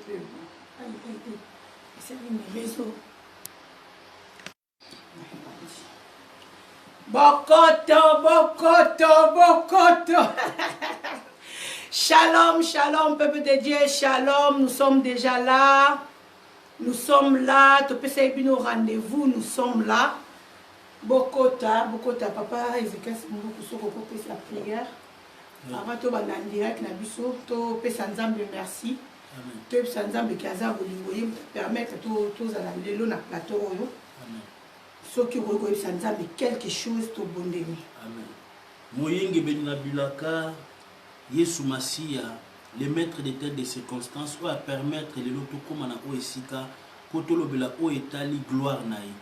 peu. Aïe, aïe, aïe. Esali mes réseaux. Bokoto, bokoto, bokoto. Shalom, shalom, peuple de Dieu, shalom. Nous sommes déjà là. Nous sommes là. Topesa bino rendez-vous, nous sommes là. Bokota, bokota, papa Ezekiel Mbuku soko kopesa prière. Avant tobanda en direct na biso, topesa Nzambe merci. Toyebisa Nzambe ke aza bolingo, ye permettre tozala lelo na plateau oyo. Soki okoki koyebisa Nzambe quelque chose, tobondeli. Amen. Moyengebeni na bilaka, Yesu Masiya, le maître de tête de circonstances, oyo apermettre lelo tokóma na oyo esika mpo tolobela oyo etali gloire na ye.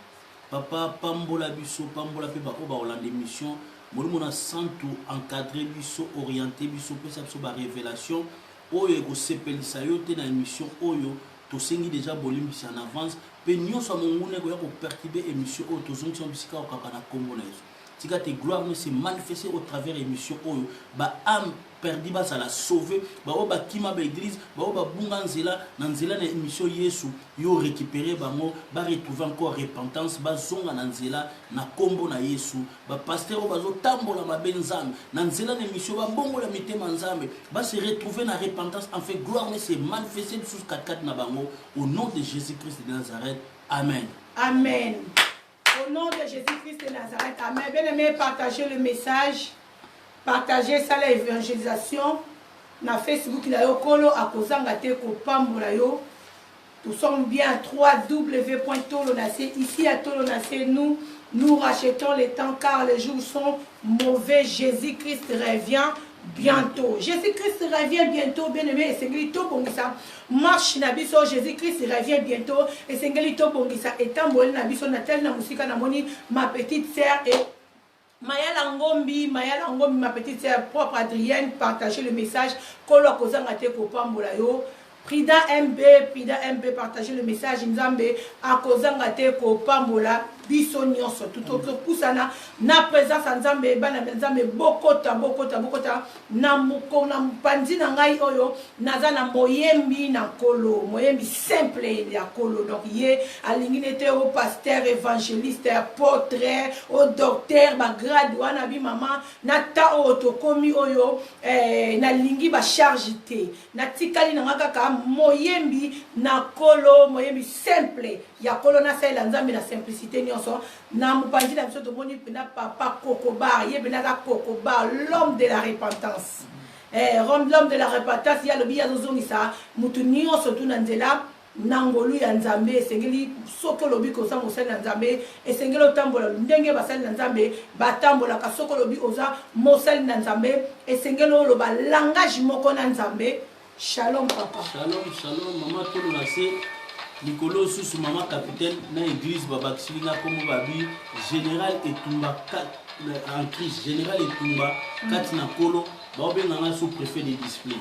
Papa, pambola biso, pambola mpe baoyo bakolanda émission. Molimo na Santu, encadre biso, oriente biso, pesa biso barévélation oyo ekosepelisa yo te na émission oyo. Tosengi déjà bolimbisi en avance, mpe nyonso ya monguna ekoya koperturber émission oyo, tozongisa bisika okaka na nkombo na Yesu. Tika te gloire no se manifester au travers émission oyo, baâme perdu bazala sauvé, baoyo bakima baéglise, baoyo babunga nzela, na nzela na émission Yesu yo récupérer bango, baretrouve encore repentance, bazonga na nzela na nkombo na Yesu. Bapasteur oyo bazotambola mabe, Nzambe, na nzela na émission babongola mitema, Nzambe, base retrouver na repentance, en fait gloire ne se manifester lisusu katikati na bango, au nom de Jésus Christ de Nazareth, amen. Amen. Au nom de Jésus-Christ de Nazareth, amen. Bien aimé, partagez le message, partagez ça, l'évangélisation na Facebook na yo. Kolo akozanga te kopambola yo. Nous sommes bien 3w.tolonase. Ici à Tolonase, nous nous rachetons les temps car les jours sont mauvais. Jésus-Christ revient bientôt. Jésus-Christ revient bientôt, bien aimé. Esengeli tobongisa marche na biso. Jésus-Christ revient bientôt. Esengeli tobongisa etamboli na biso. Natali na mosika, namoni ma petite sœur et Mayala Ngombi, Mayala Ngombi, ma petite sœur propre Adrienne, partagez le message. Kolo akozanga te kopambola yo. Prida MB, Prida MB, partagez le message. Nzambe akozanga te kopambola biso nyonso. Topusana na présence ya Nzambe, bana ya Nzambe, bokota, bokota, bokota na moko na mpanzi na ngai oyo naza na moyembi na Nkolo, moyembi simple ya Nkolo. Donc ye alingi nete o pasteur, évangéliste, apôtre, o docteur, bagrade wana. Bi mama na ta oyo tokomi oyo, nalingi bacharge te, natikali na nga kaka moyembi na Nkolo, moyembi simple ya Nkolo, nasalela Nzambe na simplicité nyonso. Na mopanzi na biso tomoni mpena papa Kokobar. Ye mpena aza Kokobar, l'homme de la repentance, l'homme de la repentance. Ye alobi ye azozongisa motu nyonso tu na nzela na ngolu ya Nzambe. Esengeli soki olobi koza mosali na Nzambe, esengeli otambola ndenge basali na Nzambe batambolaka. Soki olobi oza mosali na Nzambe, esengeli oloba langage moko na Nzambe. Shalom, papa. Shalom, shalom, mama Tolo na se. Likolo susu, mama capitaine na église babakisili nga kombo, babi général Etumba en Christ, général Etumba kati na Nkolo. Baobenga nga sous préfet de discipline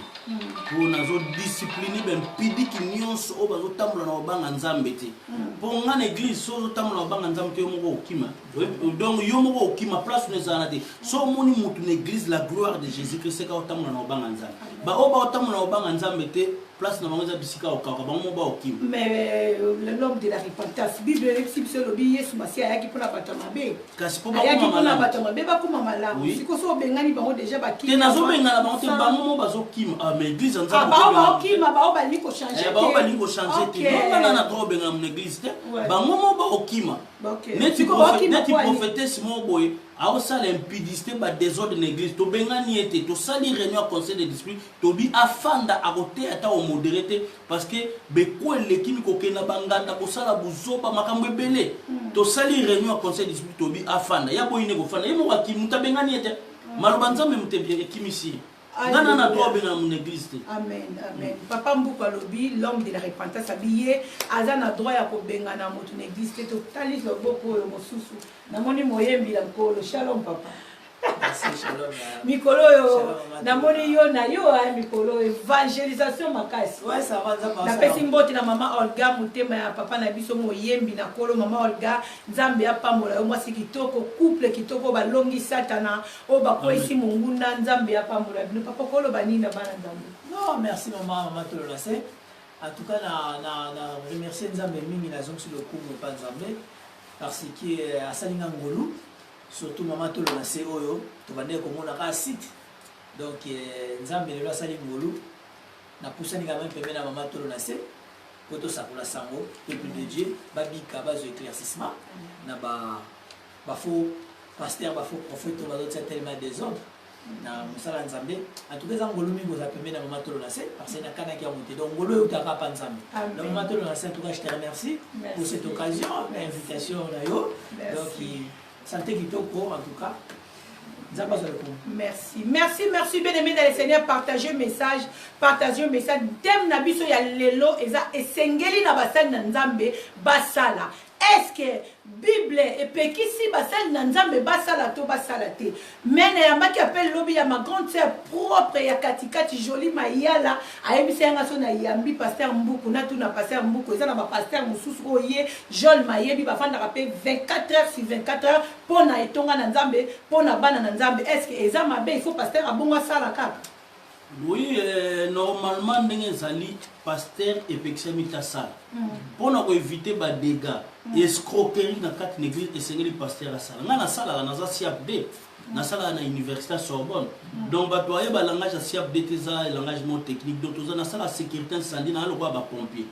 mpo nazodiscipline bampidiki nyonso oyo bazotambola na kobanga Nzambe te. Mpo nga na église, so ozotambola na kobanga Nzambe te, yo moko okima. Donc yo moko okima, place no ezala te. So omoni motu na église La Gloire de Jésus Christ eka otambola na kobanga Nzambe, baoyo baotambola na kobanga Nzambe te, place na bango eza bisika okaka, bango mo baokima. Mais l'homme de la repentance, Bible eyebisi biso, elobi Yesu Masiya ayaki mpona bato ya mabe. Kasi mpo ayaki bakoma mpona malamu. Bato ya mabe bakóma malamu. Sikoyo so obengani bango déjà, bakimi. Te, nazobengana bango te, bango mo bazokima. Ah, mais église ya Ah, Nzambe, bao okobengana. Baokima, bao balingi kochange. Eh, bao balingi kochange te. Non, nga na droit obengana mon église te. Bango mo baokima. Neti Sikoyo baokima neti po ani? Prophétesse moko boye aosala impudicité, badésordre na église, tobengani ye te. Tosali réunion ya conseil de discipline, tobi afanda, akoteya ata omodéré te, parce que beko eleki kokende na banganda, kosala buzoba, makambo ebele. Tosali réunion ya conseil de discipline, tobi afanda. Ya boyi nde kofanda, ye moko akimi. Moto abengani ye te, maloba Nzambe moto ekimisi ye. Nga na droit obengana mon église te. Amen, amen. Papa Mbuku alobi l'homme de la repentance, abi ye aza na droit ya kobengana moto na église te. Totali loboko oyo mosusu, namoni moyembi ya Nkolo. Shalom, papa. Merci, shalom. Mikolo oyo Shalom, mama. namoni yo na yo mikolo évangélisation makasi. Ouais, ça va, Nzambe Napesi asala. mbote na mama Olga, motema ya papa na biso, moyembi na Nkolo. Mama Olga, Nzambe apambola yo, mwasi kitoko, couple kitoko, balongi Satana oyo bakweyisi monguna. Nzambe apambola bino. Papa, koloba nini na bana Nzambe? Non, merci maman, maman Tolonase. En tout cas, na, na, na remercier Nzambe mingi na zongisi lokumu epa Nzambe parce que euh, asali nga ngolu surtout mama tolo na se oyo tobandaki komona kaka site donc euh, Nzambe lelo asali ngolu napusani quand même pembeni na mama tolo na se po tosakola sango peuple de Dieu babika bazwa éclaircissement na ba ba faux pasteur ba faux prophète oyo bazotia tellement désordre na mosala ya nzambe en tout cas eza ngolu mingi kozala pembeni na mama tolo na se parce que nakanaki yango te donc ngolu eutaka pa nzambe donc mama tolo na se en tout cas je te remercie Merci. pour cette occasion na invitation na yo donc santé kitoko en tout cas Merci, merci, merci, bien aimé dans le Seigneur. Partagez message, partagez message. Thème na biso ya lelo eza esengeli na basali na Nzambe basala. Est-ce que Bible epekisi basali na Nzambe basala to basala te? Mais nayambaki appel lobi ya ma grande sœur propre ya katikati Jolie Mayala ayebisa yanga so nayambi pasteur Mbuku natuna pasteur Mbuku eza na ba pasteur mosusu oyo ye Jole Mayebi bafandaka pe 24 heures sur 24 heures mpo na etonga na Nzambe mpo na bana na Nzambe. Est-ce que eza mabe? Il faut pasteur abongo asala kaka? Oui, euh, normalement ndenge ezali pasteur epekisami te asala mpo na koevite badégâts escroquerie na kati na église esengeli pasteur asala ngai nasalaka naza siap d nasalaka na université ya sorbonne donc bato bayeba langage ya siap d te eza langage moko technique donc toza nasala sécurité incendie naa lokola bapompier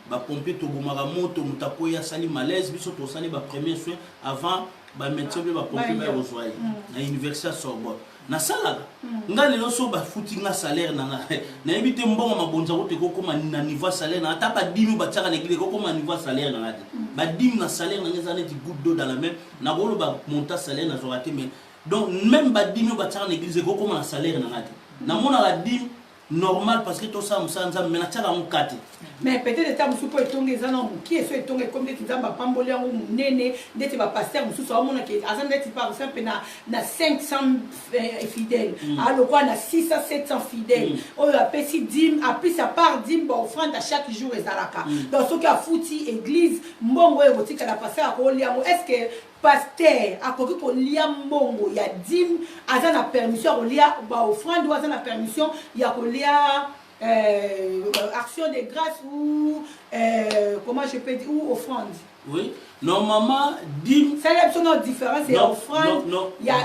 bapompier tobomaka moto moto akwei asali malaise biso tosali bapremier soin avant bamédecin mpe bapompier baya kozwa ye na université ya sorbonne nasalaka nga lelo so bafuti nga salaire na nga nayebi te mbongo mabonza kutu ekokoma na niveau ya salaire na ata badimi batiaka na eglise ekokoma na niveau ya salaire na nga te badimi na salaire na nga eza neti goutte d'eau dans la mer nakoloba monta salaire nazwaka te mais donc même badimi oyo batiaka na eglise ekokoma na salaire na nga te namonaka dime normal parce que tosala mosala nzambe mais natiaka yango ka te mais peut-être ata mosusu mpo etonga eza na mokie so etonga ekomi ndeti nzambe apamboli yango monene ndeti bapaster mosusu aomonake aza ndeti par exemple na, na 500 eh, fidèle mm. alokola na 600 700 fidèle mm. oyo apesi dime apesi apart dime baoffrande à chaque jour ezalaka mm. donc soki afuti église mbongo oyo ekotikala paster akolia yango est ce que Pasteur akoki kolia mbongo ya dime aza na permission ya kolia ba offrande ou aza na permission ya kolia euh, action de grâce ou euh, comment je peux dire ou offrande. Oui, normalement dime. Ça y a une différence ya offrande, non, non. ya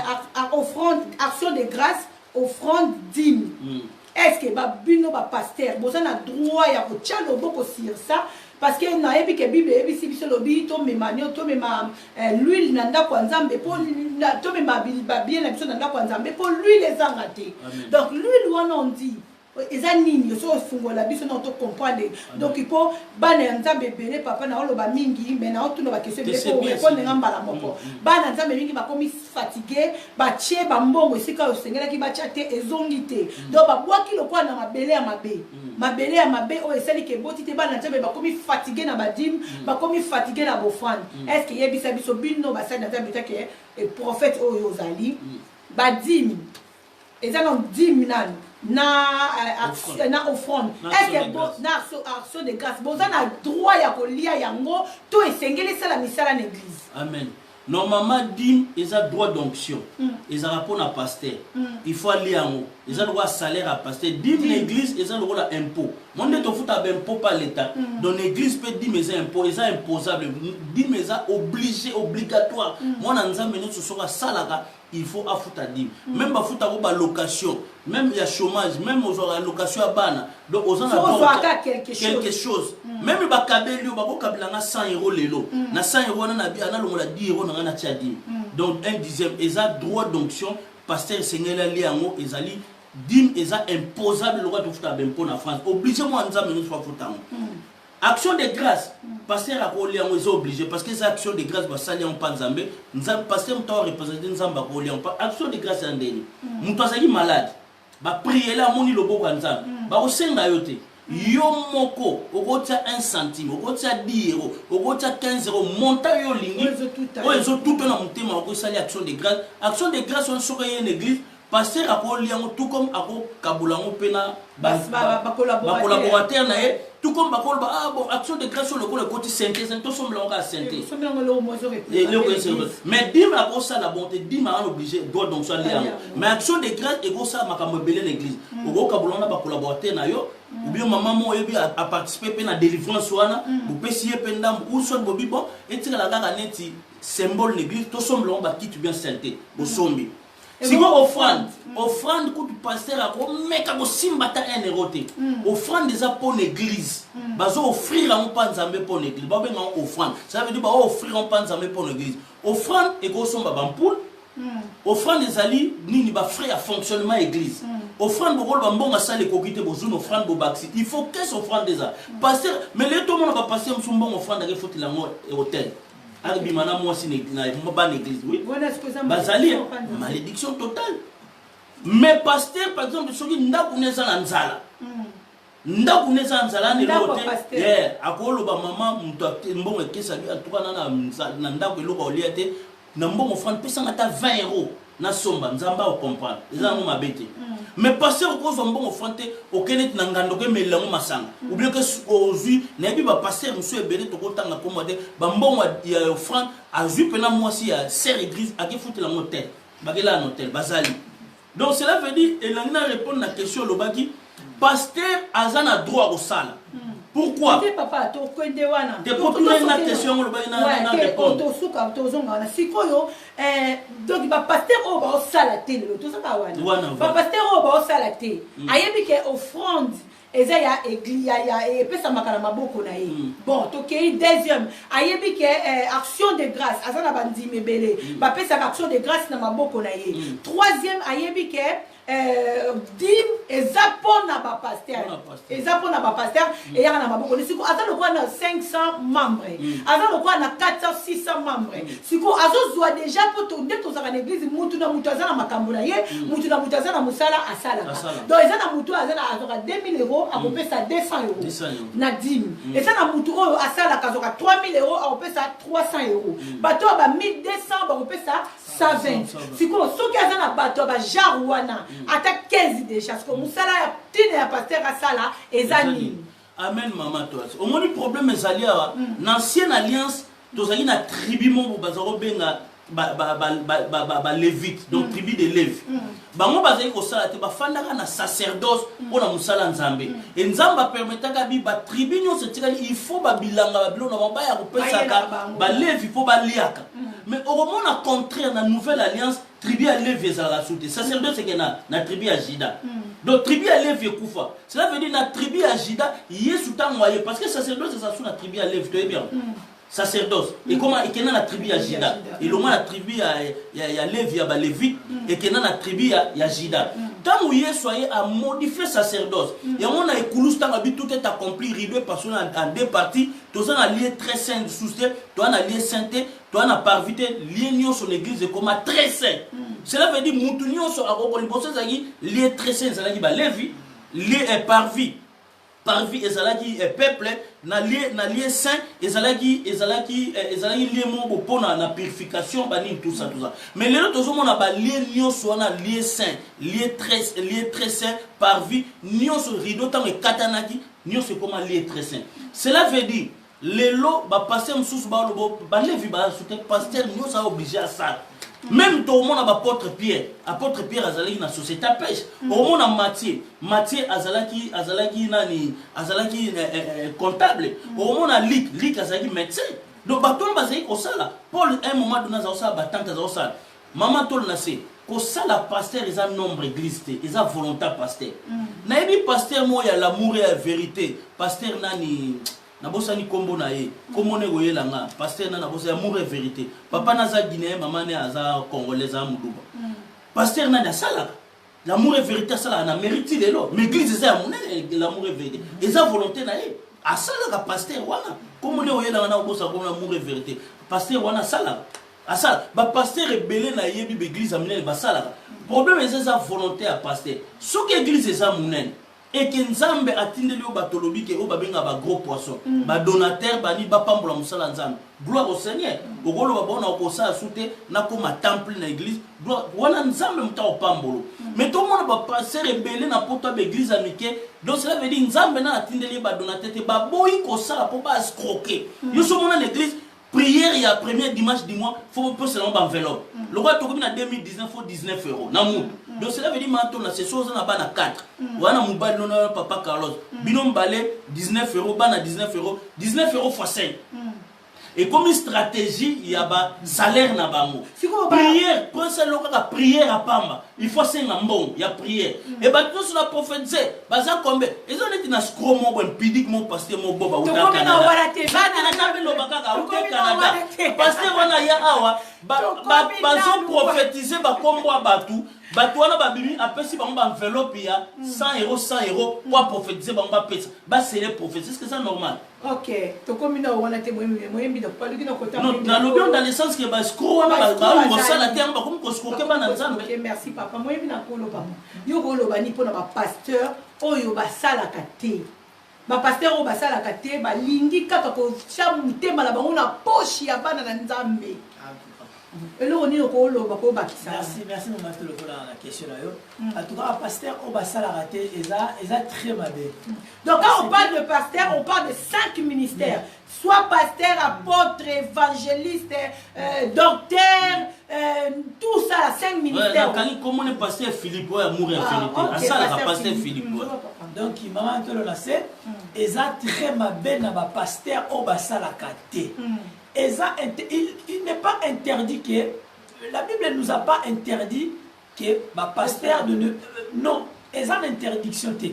offrande, action de grâce, offrande, dime. Mm. Est-ce que ba bino ba pasteur boza na droit ya kotia loboko sur ça parce que nayebi ke bible eyebisi biso lobi tomema nio tomema eh, l'huile na ndako ya nzambe mpo tomema babie na biso na ndako ya nzambe mpo l'huile ezanga te donc l'huile wana on dit eza nini oso ofungola biso na to comprendre donc mpo bana ya nzambe ebele papa na oloba mingi mais na otuna baquestion ebele mpo répondre nga mbala moko mm, mm. bana nzambe mingi bakomi fatigue batie bambongo esika oyo esengelaki batya te ezongi te mm. donc babwaki lokola na mabele ya mabe mm. mabele ya mabe oyo esali ke eboti te bana nzambe bakomi fatigue na badime mm. bakomi fatigue na bofrande mm. est ce que yebisa biso bino basali na nzambe take eh, prophète oyo ozali mm. badime eza na dime nani na euh, na offrande est ce que na action de grâce boza na droit ya kolia yango to esengeli esala misala na église amen normalement dime eza droit d'onction mm. ezalaka mpo na pasteur mm. il faut alia yango eza lokola salaire ya pasteur dime na église eza lokola impôt mo nde tofutaka baimpôt par l'état mm. donc na église mpe dime eza impôt eza imposable dime eza obligé obligatoire mwana mm. nzambe nyonso soki asalaka il faut afuta dime mm. même bafuta ko ba location même ya chômage même ozwaka location ya bana donc oza na quelque chose, quelque chose. Mm. même bakabeli yo bakokabela nga 100 euro lelo mm. na 100 euro wana nalongola 10 euro na nga natia dime mm. donc un dixième eza droit d'onction pasteur esengeli alia yango ezali dime eza imposable lokola tofutaka bempo na france oblige mwa nzambe nyonso afuta yango mm. Action de grâce pasteur akolia yango eza oblige parce que eza action de grâce basali yango mpa nzambe nzambe pasteur moto arepresente nzambe akolia yango action de grâce ya ndeni mm. moto azali malade bapriele amoni loboko ya nzambe mm. bakosenga yo te mm. yo moko okotia 1 centime okotia 10 euro okotia 15 euro montant yo olingi oyo ezotuta na motema okosali action de grâce action de grâce wana soki eye na église Pasteur akolia yango tout comme akokabola yango mpe na bacollaborateur na ye tout comme bakoloba ah bon action de grâce oyo lokola ekoti sente sente tosombela yango kaka sente mais dime akosala bon te dime aza obligé droit donc alia yango mais action de grâce ekosala makambo ebele na église hmm. okokabola yango na bacollaborateur na yo. Ou bien mama moko oyebi aparticipe mpe na délivrance wana, bopesi ye mpe ndambo, ou soit bobi bon, etikala kaka neti symbole na église, tosombela yango bakiti bien saleté, bosombi. Sikoyo offrande, offrande kutu pasteur akomeka kosimba ata 1 euro te. Offrande eza mpo na église, bazo offrir yango mpa Nzambe mpo na église, babenga yango offrande. Ça veut dire bao offrir yango mpa Nzambe mpo na église. Offrande ekosomba bampoule, offrande ezali nini? Bafrais ya fonctionnement église. Offrande, bokoloba mbongo asala ekoki te, bozwi na offrande, bobakisi. Il faut kese offrande eza pasteur. Mais lelo tomona bapasteur mosusu, mbongo offrande akefutela yango hotel, akobima na mwasi na bana église. Oui, bazali malédiction totale. Mais pasteur, par exemple, soki ndako ne eza na nzala, ndako ne eza na nzala, na eloko te, akoloba mama moto mbongo ekesaki atuka na ndako, eloko olia te, na mbongo offrande pesanga ata 20 euro nasomba. Nzambe akocomprendre, eza yango mabe te. Mais pasteur okozwa mbongo offrande te, okende neti na ngando, okemelela yango masanga, ou bien ke ozwi. Nayebi bapasteur mosusu ebele, tokotanga kombo te, bambongo ya offrande azwi mpena mwasi ya sœur église, akefutela yango hotel, bakelala na hotel, bazali. Donc cela veut dire, elangi na répondre na question olobaki, pasteur aza na droit kosala. Pourquoi? Te papa, tokende wana. Te, po tuna na question yango olobaki na répondre. Tosuka, tozonga wana sikoyo. Donc bapasteur oyo baosala te lelo, tozaka wana, bapasteur oyo baosala te, ayebi ke offrande eza ya église, ya epesamaka na maboko na ye. Bon, tokei deuxième, ayebi ke action de grâce, aza na bandimi ebele, bapesaka action de grâce na maboko na ye. Troisième, ayebi ke dîme eza mpona bapasteur, eza mpona bapasteur, eyaka na maboko. Siko aza lokola na 500 membre, aza lokola na 400, 600 membre. Siko azozwa déjà, mpo nde tozalaka na église, mutu na mutu aza na makambo na ye, mutu na mutu aza na mosala asalaka. Donc eza na mutu oyo aza na azwaka 2000 euro, akopesa 200 euro na dîme. Eza na mutu oyo asalaka, azwaka 3000 euro, akopesa 300 euro. Bato oyo ba 1200 bakopesa 120. Sikoyo soki aza na bato ya bagenre wana ata 15 déjà, sikoyo mosala ya ntina ya pasteur asala eza nini? Amen, mama Toas. Omoni, problème ezali awa: na ancienne alliance, tozali na tribu moko baza kobenga balévite, donc tribu de Lévi. Bango bazali kosala te, bafandaka na sacerdoce mpona mosala Nzambe. E Nzambe apermetaka bi batribu nyonso etikali, il faut babilanga, babiloko na bango baya kopesaka balevi mpo baliaka. Mais okomona contraire na nouvelle alliance, tribu ya Levi ezalaka su te, sacerdoce eke na tribu ya Juda. Donc tribu ya Levi ekufa. Cela veut dire na tribu ya Juda, Yesu ntango aye, parce que sacerdoce eza su na tribu ya Levi, toyebi yango. Sacerdoce ekoma, ekenda na tribu ya Juda, elongwa na tribu ya Levi, ya balévite, ekenda na tribu ya Juda. Ntango Yesu aye, amodifie sacerdoce yango na ekulusu. Ntango abi tout est accompli, rideau epassé en deux parties. Toza na lieu très saint lisusu te, toza na lieu saint te, toza na parvis te. Lieu nyonso na église ekoma très saint. Cela veut dire mutu nyonso akoko. Liboso ezalaki lieu très saint ezalaki balevi, lieu parvis, parvis ezalaki peuple, na lieu saint ezalaki lieu moko mpona na purification, banini, tout ça, tout ça. Mais lelo tozomona balieu nyonso wana, lieu saint, lieu très saint, parvis nyonso, rideau ntango ekatanaki, nyonso ekoma lieu très saint. Cela veut dire lelo bapasteur mosusu baloba balevi basu te, pasteur nyonso aoblige asala. Même tokomona baapôtre Pierre, apôtre Pierre azalaki na société ya pêche. Okomona Matthieu, Matthieu azalaki nani? Azalaki comptable. Okomona Luc, Luc azalaki médecin. Donc bato wana bazalaki kosala. Paul, un moment donné, aza kosala batante, aza kosala. Mama tolo na se kosala, pasteur eza nombre église te, eza volonté pasteur. Nayebi pasteur moko ya l'amour ya vérité, pasteur nani, nabosani nkombo na ye, nkombo ne koyela nga, pasteur nani, nabosani, amour et vérité. Papa naza Guinéen, mama ne aza Congolais, aza Moluba. Pasteur nani asalaka l'amour et vérité, asalaka na mérite lelo, mais église eza ya monene. L'amour et vérité eza volonté na ye, asalaka. Pasteur wana, nkombo ne oyelanga na obosa komona, amour et vérité, pasteur wana asalaka, asala. Bapasteur ebele nayebi, baeglise ya minene basalaka. Problème eza volonté ya pasteur. Soki église eza monene, eke Nzambe atindeli oyo bato olobi ke oyo babengaka bagros poisson, badonateur bani bapambola mosala ya Nzambe, gloire au Seigneur. Okoloba bona okosala su te, nakoma temple na église wana, Nzambe moto akopambolo. Mais tomona bapasteur ebele na poto ya baeglise ya mike. Donc cela veut dire Nzambe na atindeli ye badonateur te, baboyi kosala mpo baescroquer. Yo so omona na église. Prière ya premier dimanche du mois, faut bopesela yango baenveloppe. Lokola tokomi na 2019, faut 19 euros na mutu. Donc cela veut dire matona c'est soza na bana 4. Wana mobali no na papa Carlos. Bino mbale 19 euros, bana 19 euros, 19 euros fois 5. Ekomi stratégie ya ba salaire na bango. Sikoyo ba- Prière, prince eloko kaka prière ya pamba. Il faut asenga mbongo ya prière. E bato nyonso na prophétise baza combien? Eza neti na scro moko impudique moko pasteur moko boba uta Tokomi na Canada. wana te, bana Nani na loba kaka uta Tokomi na Canada. wana te. Pasteur wana ya awa Tokomi bazo nanu prophétiser bakombo ya bato. Bato wana babimi apesi bango ba enveloppe ya 100 euros 100 euros po aprophétiser bango bapesa. Basele prophétie. Est-ce que c'est normal? Ok, tokomi na wana te moyembi moyembi na paluki na kota. Non, nalobi dans le sens que baescroc wana Ba escroc baoyo bazali. kosala te yango bakomi koescroquer bana Nzambe. Ok, merci papa. Moyembi na kolo papa. Yo koloba ni mpona bapasteur oyo basalaka te. Bapasteur oyo basalaka te balingi kaka kotya motema na bango na poche ya bana na Nzambe. En tout cas. Eloko nini okoloba kobakisa? Merci, merci mama Tolo mpona na question na yo. En tout cas, pasteur oyo basalaka te eza très mabe. Donc quand on parle de pasteur, on parle de 5 ministères. Soit pasteur, apôtre, évangéliste, docteur, tout ça, là, 5 ministères. Nakangi komone pasteur Philippe oyo amour ya Ah, vérité. ok, Asalaka pasteur pasteur Philippe. Philippe. Ouais. Je vois, papa. Donc mama Tolo na se eza très mabe na bapasteur oyo basalaka te. Eza il n'est pas interdit que la Bible ne nous a pas interdit que bapasteur de ne non, eza na interdiction te.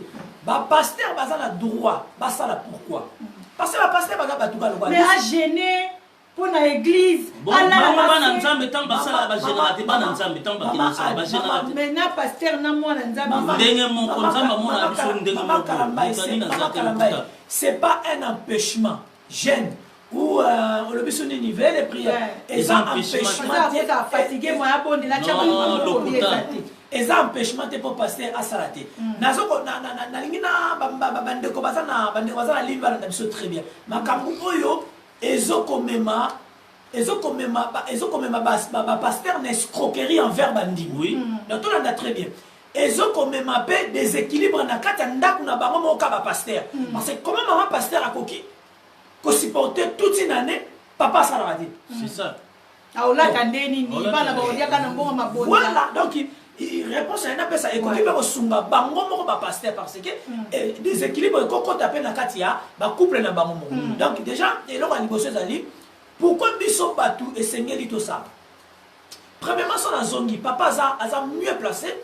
Bapasteur baza na droit basala. Pourquoi? Parce que bapasteur baza bato baloba. Mais à gêner pour l'église, Bon, à la bango bana la Nzambe ntango basalaka bagénera te, bana Nzambe ntango bakende kosala bagénera te. Maintenant, pasteur na mwana Nzambe. Ndenge moko, Nzambe amona biso ndenge Mama moko. Kalambaye, Motani na Mama zate Kalambaye, lokuta. c'est pas un empêchement jeûne ou olobi so nini, veille de prière, Ouais. eza Eza empêchement. empêchement Aza te. aza fatigué, moi abondela tia Non, bango lokuta. eza te. Eza empêchement te mpo pasteur asala te. Nalingi na bandeko baza na ligne balanda biso très bien. Makambo oyo ezokomema bapasteur na escroquerie envers bandimi. Donc tolanda très bien, ezokomema mpe déséquilibre na kati ya ndako na bango moko ka bapasteur, parce que comment mama pasteur akoki kosupporter toute une année papa asalaka te? C'est ça. Aolata nde nini? Aolata Bana nde. baoliaka na mbongo mabonza. Voilà, donc réponse na napesa ekoki mpe kosunga bango moko bapasteur, parce que déséquilibre ekokota mpe na kati ya bacouple na bango moko. Donc déjà, eloko ya liboso ezali pourquoi biso bato esengeli tosala. Premièrement, so nazongi papa aza mieux placé,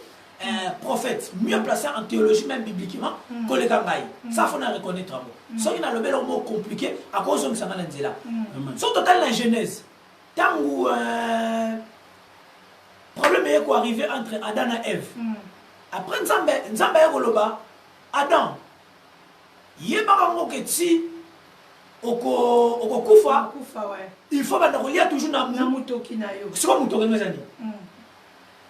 prophète mieux placé en théologie, même bibliquement, koleka ngai. Ça, faut na reconnaître yango. Soki nalobi eloko moko compliqué, akozongisa ngai na nzela. Amen. Soki totali na Genèse, ntango problème eye koarrive entre Adam na Ève, après Nzambe aye koloba: "Adam, yebaka ngo ke ti okokufa, Kufa, ouais. il faut banda kolia toujours na Na motoki na yo. Sikoyo motoki ngo eza nini?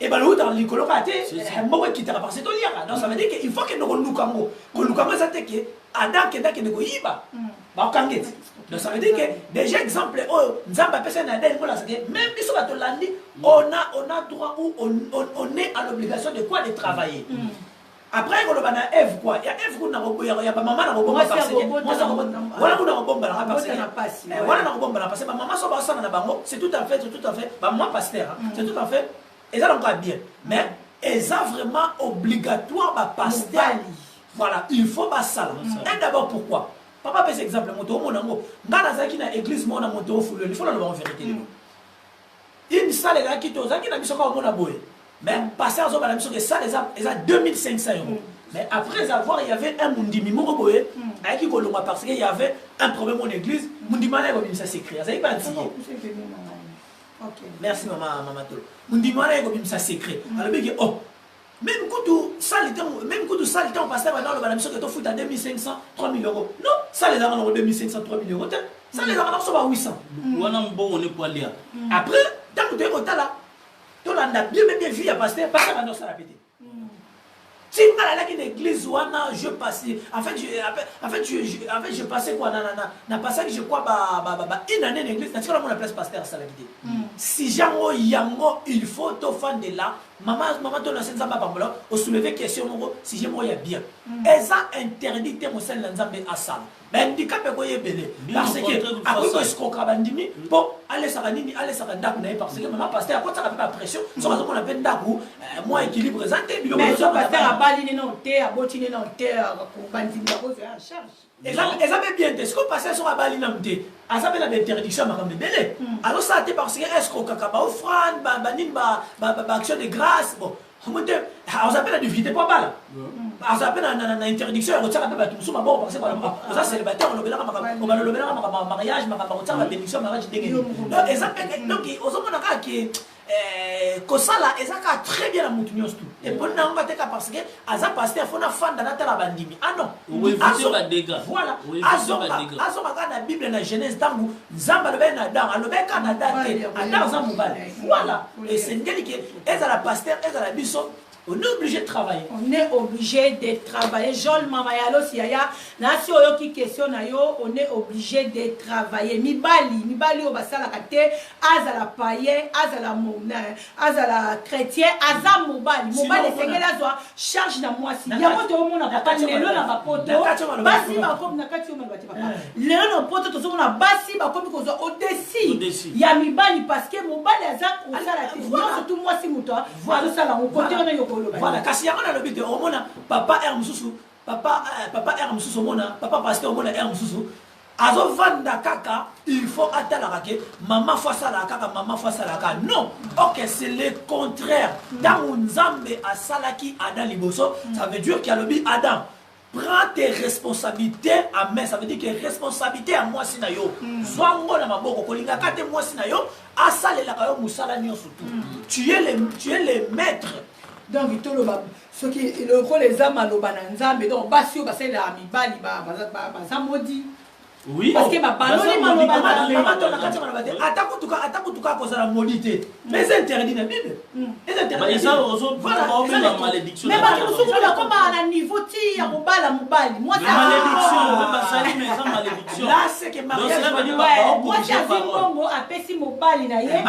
Ebala eutaka likolo kaka te. Si, si. Moko ekitaka parce que toliaka. Donc ça veut dire que il faut kende koluka ngo. Koluka ngo eza te ke Adam akende akende koyiba, bakokanga ete. Donc ça veut dire que déjà, exemple oyo Nzambe apesa na Adam, ngolasa ke même biso bato landi, on a droit ou on est à l'obligation de quoi? De travailler. Après koloba na Ève quoi, ya Ève kuna ya bamama na kobomba Mwasi parce que akobota mwasi wana kuna kobomba parce que Akobota na pasi, ouais. wana na kobombana parce que bamama so basala na bango, c'est tout à fait bamama pasteur, hein, c'est tout à fait eza nango ya bien, mais eza vraiment obligatoire bapasteur. Mobali. Voilà, il faut basala Basala. un d'abord. Pourquoi? Papa apesa exemple, moto omona yango. Nga nazalaki na église moko na moto ofuleli, faut naloba en vérité. Lelo une salle ezalaki te, ozalaki na biso kaka omona boye, mais pasteur azobala biso ke salle eza 2500 euros. Mais après avoir, il y avait un mundimi moko boye ayaki kolongwa parce que il y avait un problème en église. Mundimi wana ekobimisa secret, azalaki bantiye. Merci mama Tolo. Mundimi wana ekobimisa secret, alobi ke oh, même kutu salle te, même kutu salle te, pasteur bana oloba na biso ke tofuta 2500 3000 euros. Non, salle ezalaka nango 2500 3000 euros te, salle ezalaka nango so ba 800. Wana mbongo ne po alia. Après, ntango toyei kotala, tolanda bien bien bien vie ya pasteur, pasteur banda osala pe te. Ti nga nalaki na église wana, je passais en fait je, en fait je, en fait je passais quoi, na passaki, je crois, ba une année na église, natikala mona place pasteur asalaki te. Si yango il faut tofandela. Mama, mama to na se Nzambe apambola, o soulever question moko, sujet moko ya bien. Eza interdit te mosali na Nzambe asala. Ba handicap ekoya ebele parce que akoki ko escroquer bandimi mpo alesaka nini, alesaka ndako na ye parce que mama pasteur akotisaka mpe ba pression soki azomona mpe ndako mwa équilibre eza te biloko. Mais so pasteur abali nino te, aboti nino te, bandimi bakozwa en charge. Eza mpe bien te. Sikoyo pasteur soki abali nanu te, aza mpe na bainterdiction ya makambo ebele azosala te parce que escrokaka baoffrande, banini, baaction de grâce. Bon, omo te, aza mpe na difficulté mpo abala, aza mpe na interdiction ya kotiaka mpe bato mosusu maboko parce que oza célibataire, olobelaka makambo, olobelaka makambo ya mariage, makambo ya kotiaka babénédiction ya mariage ndenge nini? Donc eza mpe, donc ozomona kaka ke kosala eza kaka très bien na mutu nyonso tu. Eponi na yango te kaka parce que aza pasteur, faut nafanda natala bandimi. Ah non. Voilà, azonga kaka na Bible, na Genèse, ntango Nzambe alobaki na Adam, alobaki kaka na Adam te, Adam aza mobali. Voilà, esengeli ke ezala pasteur, ezala biso, on est obligé de travailler. On est obligé de travailler. Jol Mama Yalos Yaya, nasi oyoki question na yo, on est obligé de travailler. Mibali, mibali oyo basalaka te, azala païen, azala mona, azala chrétien, aza mobali. Mobali esengeli azwa charge na mwasi. Yango toomona papa lelo na bapoto, basi bakomi na kati yo maloba te papa. Lelo na poto tozomona basi bakomi kozwa au-dessus ya mibali parce que mobali aza kosala te. Nyonso tu mwasi moto azosala yango kote wana yo koloba. Voilà, kasi yango nalobi te, omona papa r mosusu, papa, papa r mosusu, omona papa pasteur, omona r mosusu azovanda kaka, il faut atalaka ke mama faut asalaka kaka, mama faut asalaka. Non, ok, c'est le contraire. Ntango Nzambe asalaki Adam liboso, ça veut dire qu'alobi: "Adam, prends tes responsabilités à main." Ça veut dire que responsabilité ya mwasi na yo, zwa ngo na maboko. Kolingaka te mwasi na yo asalelaka yo mosala nyonso tu. Tu es le maître. Donc toloba soki lokola eza maloba na Nzambe, donc basi oyo basalelaka mibali baza maudits. Oui. Parce que babaloli maloba. Mama to na kati ya maloba te, ata kutuka akozala maudit te, mais eza interdit na Bible, eza interdit. Eza ozobenga malédiction. Mais bato mosusu bakomaka na niveau ti ya kobala mobali, mwasi. Malédiction basali, mais eza malédiction. Là, c'est que mariage Mwasi azwi mbongo, apesi mobali na ye.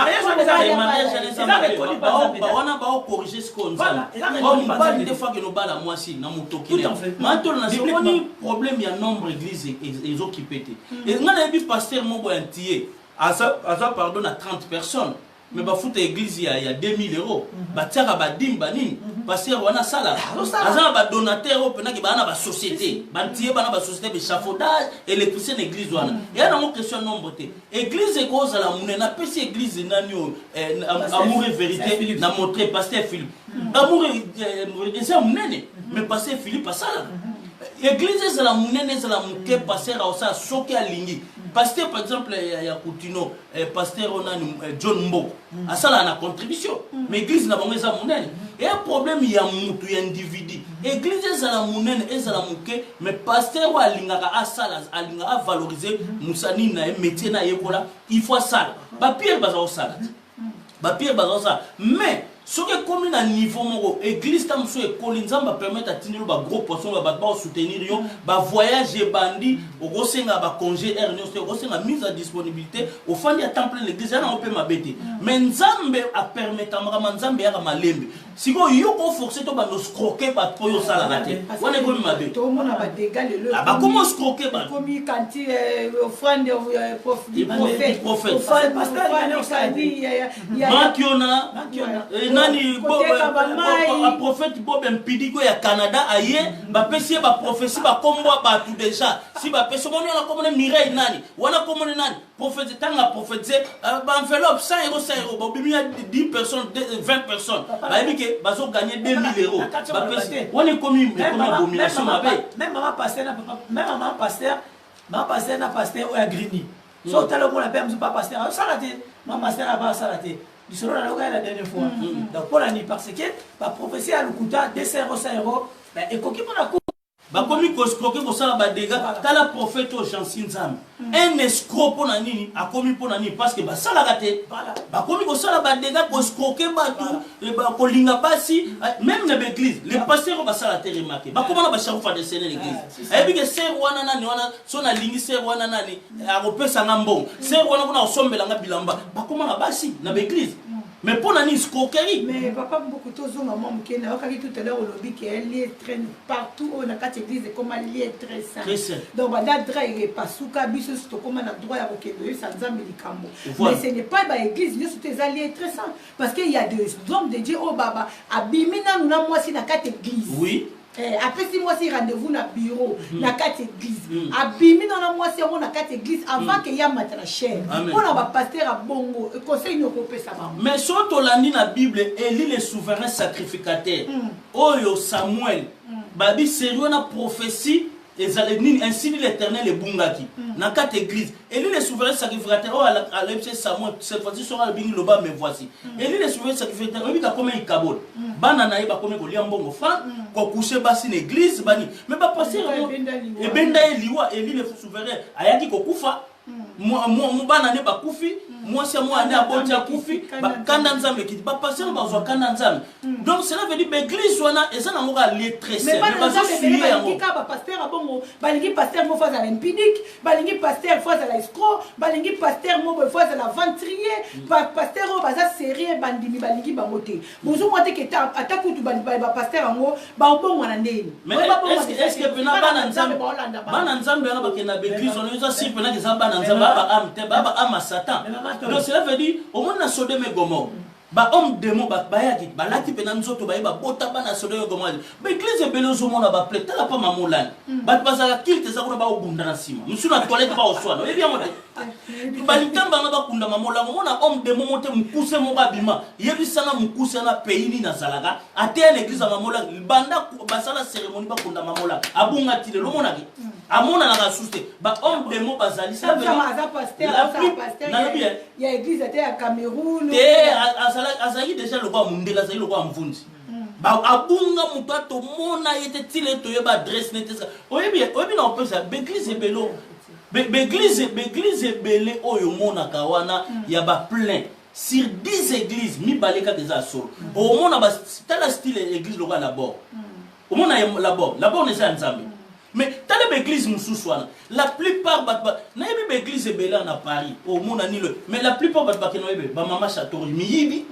Wana baocorriger sikoyo Nzambe. Mobali nde fake nobala mwasi na motoki. Matolo na omoni problème ya nombre, église ezokipe te. Ngai nayebi pasteur moko ya ntie aza, pardon, na 30 personnes, mais bafuta église ya 2000 euros, batiaka badîme banini. Pasteur wana asalaka, aza na badonateur oyo mpenaki baa na basociété, bantie bana basociété baéchafaudage, électricien na église wana. Eya nango question ya nombre te. Église ekozala monene. Napesi église nani oyo, Amour et Vérité, na montre pasteur Philippe. Amour eza monene, mais pasteur Philippe asalaka. Église ezala monene, ezala moke, pasteur aosala soki alingi. Pasteur par exemple ya Kutino, pasteur oyo nani, John Mboko, asalaka na contribution, mais église na bango eza monene. Eya problème ya mutu, ya individu. Église ezala monene, ezala moke, mais pasteur oyo alingaka asala, alingaka avaloriser mosani na ye, métier na ayekola, il faut asala. Bapierre baza kosala te, bapierre baza kosala, mais soki ekomi na niveau moko, église ta mosusu ekoli, Nzambe apermettre, atindeli bagros poisson, bato bakosoutenir yo, bavoyage ebandi, okosenga bacongé heure nyonso te, okosenga mise à disponibilité, ofandi ya temps plein l'église ya nango mpe mabe te. Mais Nzambe apermettre makambo, Nzambe eyaka malembe. Sikoyo yo koforcer to bando escroquer bato oyo osalaka te, wana ekomi mabe. Tomona badégâts lelo. Bakomi escroquer bato. Ekomi kanti offrande du prophète, Makiona nani, prophète Bob Mpidiko ya Canada, aye bapesi ye baprophétie, bakombo ya bato déjà si bapesi, omoni wana komone Mireille nani, wana komone nani, prophète ntango aprophétise, baenveloppe 100 euro, 100 euro, bobimi ya 10 personnes, 20 personnes, bayebi ke bazoganye 2000 euro, bapesi wana, ekomi abomination mabe. Même mama pasteur na papa, même mama pasteur, mama pasteur na pasteur oyo ya Grini, so otala, omona mpe mosusu pa pasteur azosala te, mama pasteur aba asala te. Lisolo naloka ya la dernière fois. Donc mpona nini? Parce que baprophétie ya lokuta, 200 euro, 100 euro, ekoki mpona Bakomi koescroquer, kosala badégâts. Tala prophète oyo Jansi Nzambe, un escroc. Mpo na nini akomi? Mpo na nini? Parce que basalaka te, bakomi kosala badégâts, koescroquer bato, kolinga basi même na baéglise. Les pasteurs oyo basala te, remarque, bakoma na bacharufa de sene l'église. Ayebi ke sœur wana nani wana, so nalingi sœur wana nani akopesanga mbongo, sœur wana kuna akosombelanga bilamba. Bakoma na basi na baéglise. Mais mpo na nini escroquerie? Mais papa Mbuku, tozonga mwa moke. Nayokaki tout à l'heure olobi ke lieu traîne partout oyo na kati église ekoma lieu très saint. Très saint. Donc banda drap epasuka, biso nyonso tokóma na droit ya kokende oyebisa Nzambe likambo. Voilà. Mais ce n'est pas baéglise nyonso te eza lieu très saint, parce que il y a des hommes de Dieu oyo baba abimi nanu na mwasi na kati église. Eh, apesi mwasi rendez-vous na bureau na kati église, abimi nano na mwasi yango na kati église avant ke ya mata na chaire. Amen. Mpona bapaster ya bongo, conseil nini okopesa bango? Mais soki tolandi na Bible, Eli le souverain sacrificateur, oyo Samuel babi sérieux na prophétie ezali nini, ainsi dit l'Éternel, ebungaki na kati église. Eli le souverain sacrificateur oyo alebisi Samuel, cette fois-ci soki alobingi loba, mais voici Eli le souverain sacrificateur, oyebi kakoma ikabola bana na ye, bakomi kolia mbongo franc, kokushe basi na église bani. Mais bapaster yango Ebenda liwa. Ebenda ye liwa. Eli le souverain ayaki kokufa, bana ne bakufi, mwasi ya mwana ne aboti akufi. Kanda. Kanda Nzambe ekiti, bapaster bazwa kanda Nzambe. Donc cela veut dire baeglise wana eza nango kaka lieu très mais saint, bana mais Nzambe ebele bazosuye yango. balingi kaka bapaster ya bongo. Balingi paster mo fo azala impudique, balingi paster fo azala escroc, balingi paster mo boye fo azala aventurier. Paster oyo baza sérieux, bandimi balingi bango te. Bozomwa te ke ata kutu bapaster yango baobongwana ndeni. Mais Oyo babongwana est-ce que te. pena Bana bana Nzambe Nzambe baolanda bango. Bana Nzambe wana bakenda baeglise wana, eza si pena eza bana Nzambe, baa baame te, baa baame ya Satan. Mais mama Tolo. Donc cela veut dire omoni na Sodome et Gomorrhe, bahomme démon bayaki, balati mpena nzoto, baye babota bana ya Sodome et Gomorrhe. Baeglise ebele ozomona baple, tala pa mamolani, bato bazalaka culte eza kuna, baobunda na nsima, mosusu na toilette baoswana, oyebi yango te. Balitamba nga bakunda mamolango, omona homme démon mo te, mokuse moko abima, yebisanga mokuse na pays nini azalaka, ateya na église ya mamolango. Banda basala cérémonie bakunda mamolango, abunga ti lelo, omonaki amonanaka susu te. Bahomme démon bazali. Ça veut dire- Aza paster, La aza paster nalobi, ya église ate ya Cameroun. Te, azalaki déjà lokola mondele, azalaki lokola mvunzi. Abunga, moto atomona ye te tile, toyeba adresse ne te. Oyebi, oyebi na kopesa baeglise ebele, baeglise ebele oyo omonaka wana ya baplein, sur 10 églises, mibale kaka eza ya solo. Omona tala style église lokola labor, omona labor, labor eza ya Nzambe. Mais tala baeglise mosusu wana, la plupart bato nayebi baeglise ebele na Paris, omona nilo, mais la plupart bato bakende, oyebe bamama chateau miyibi,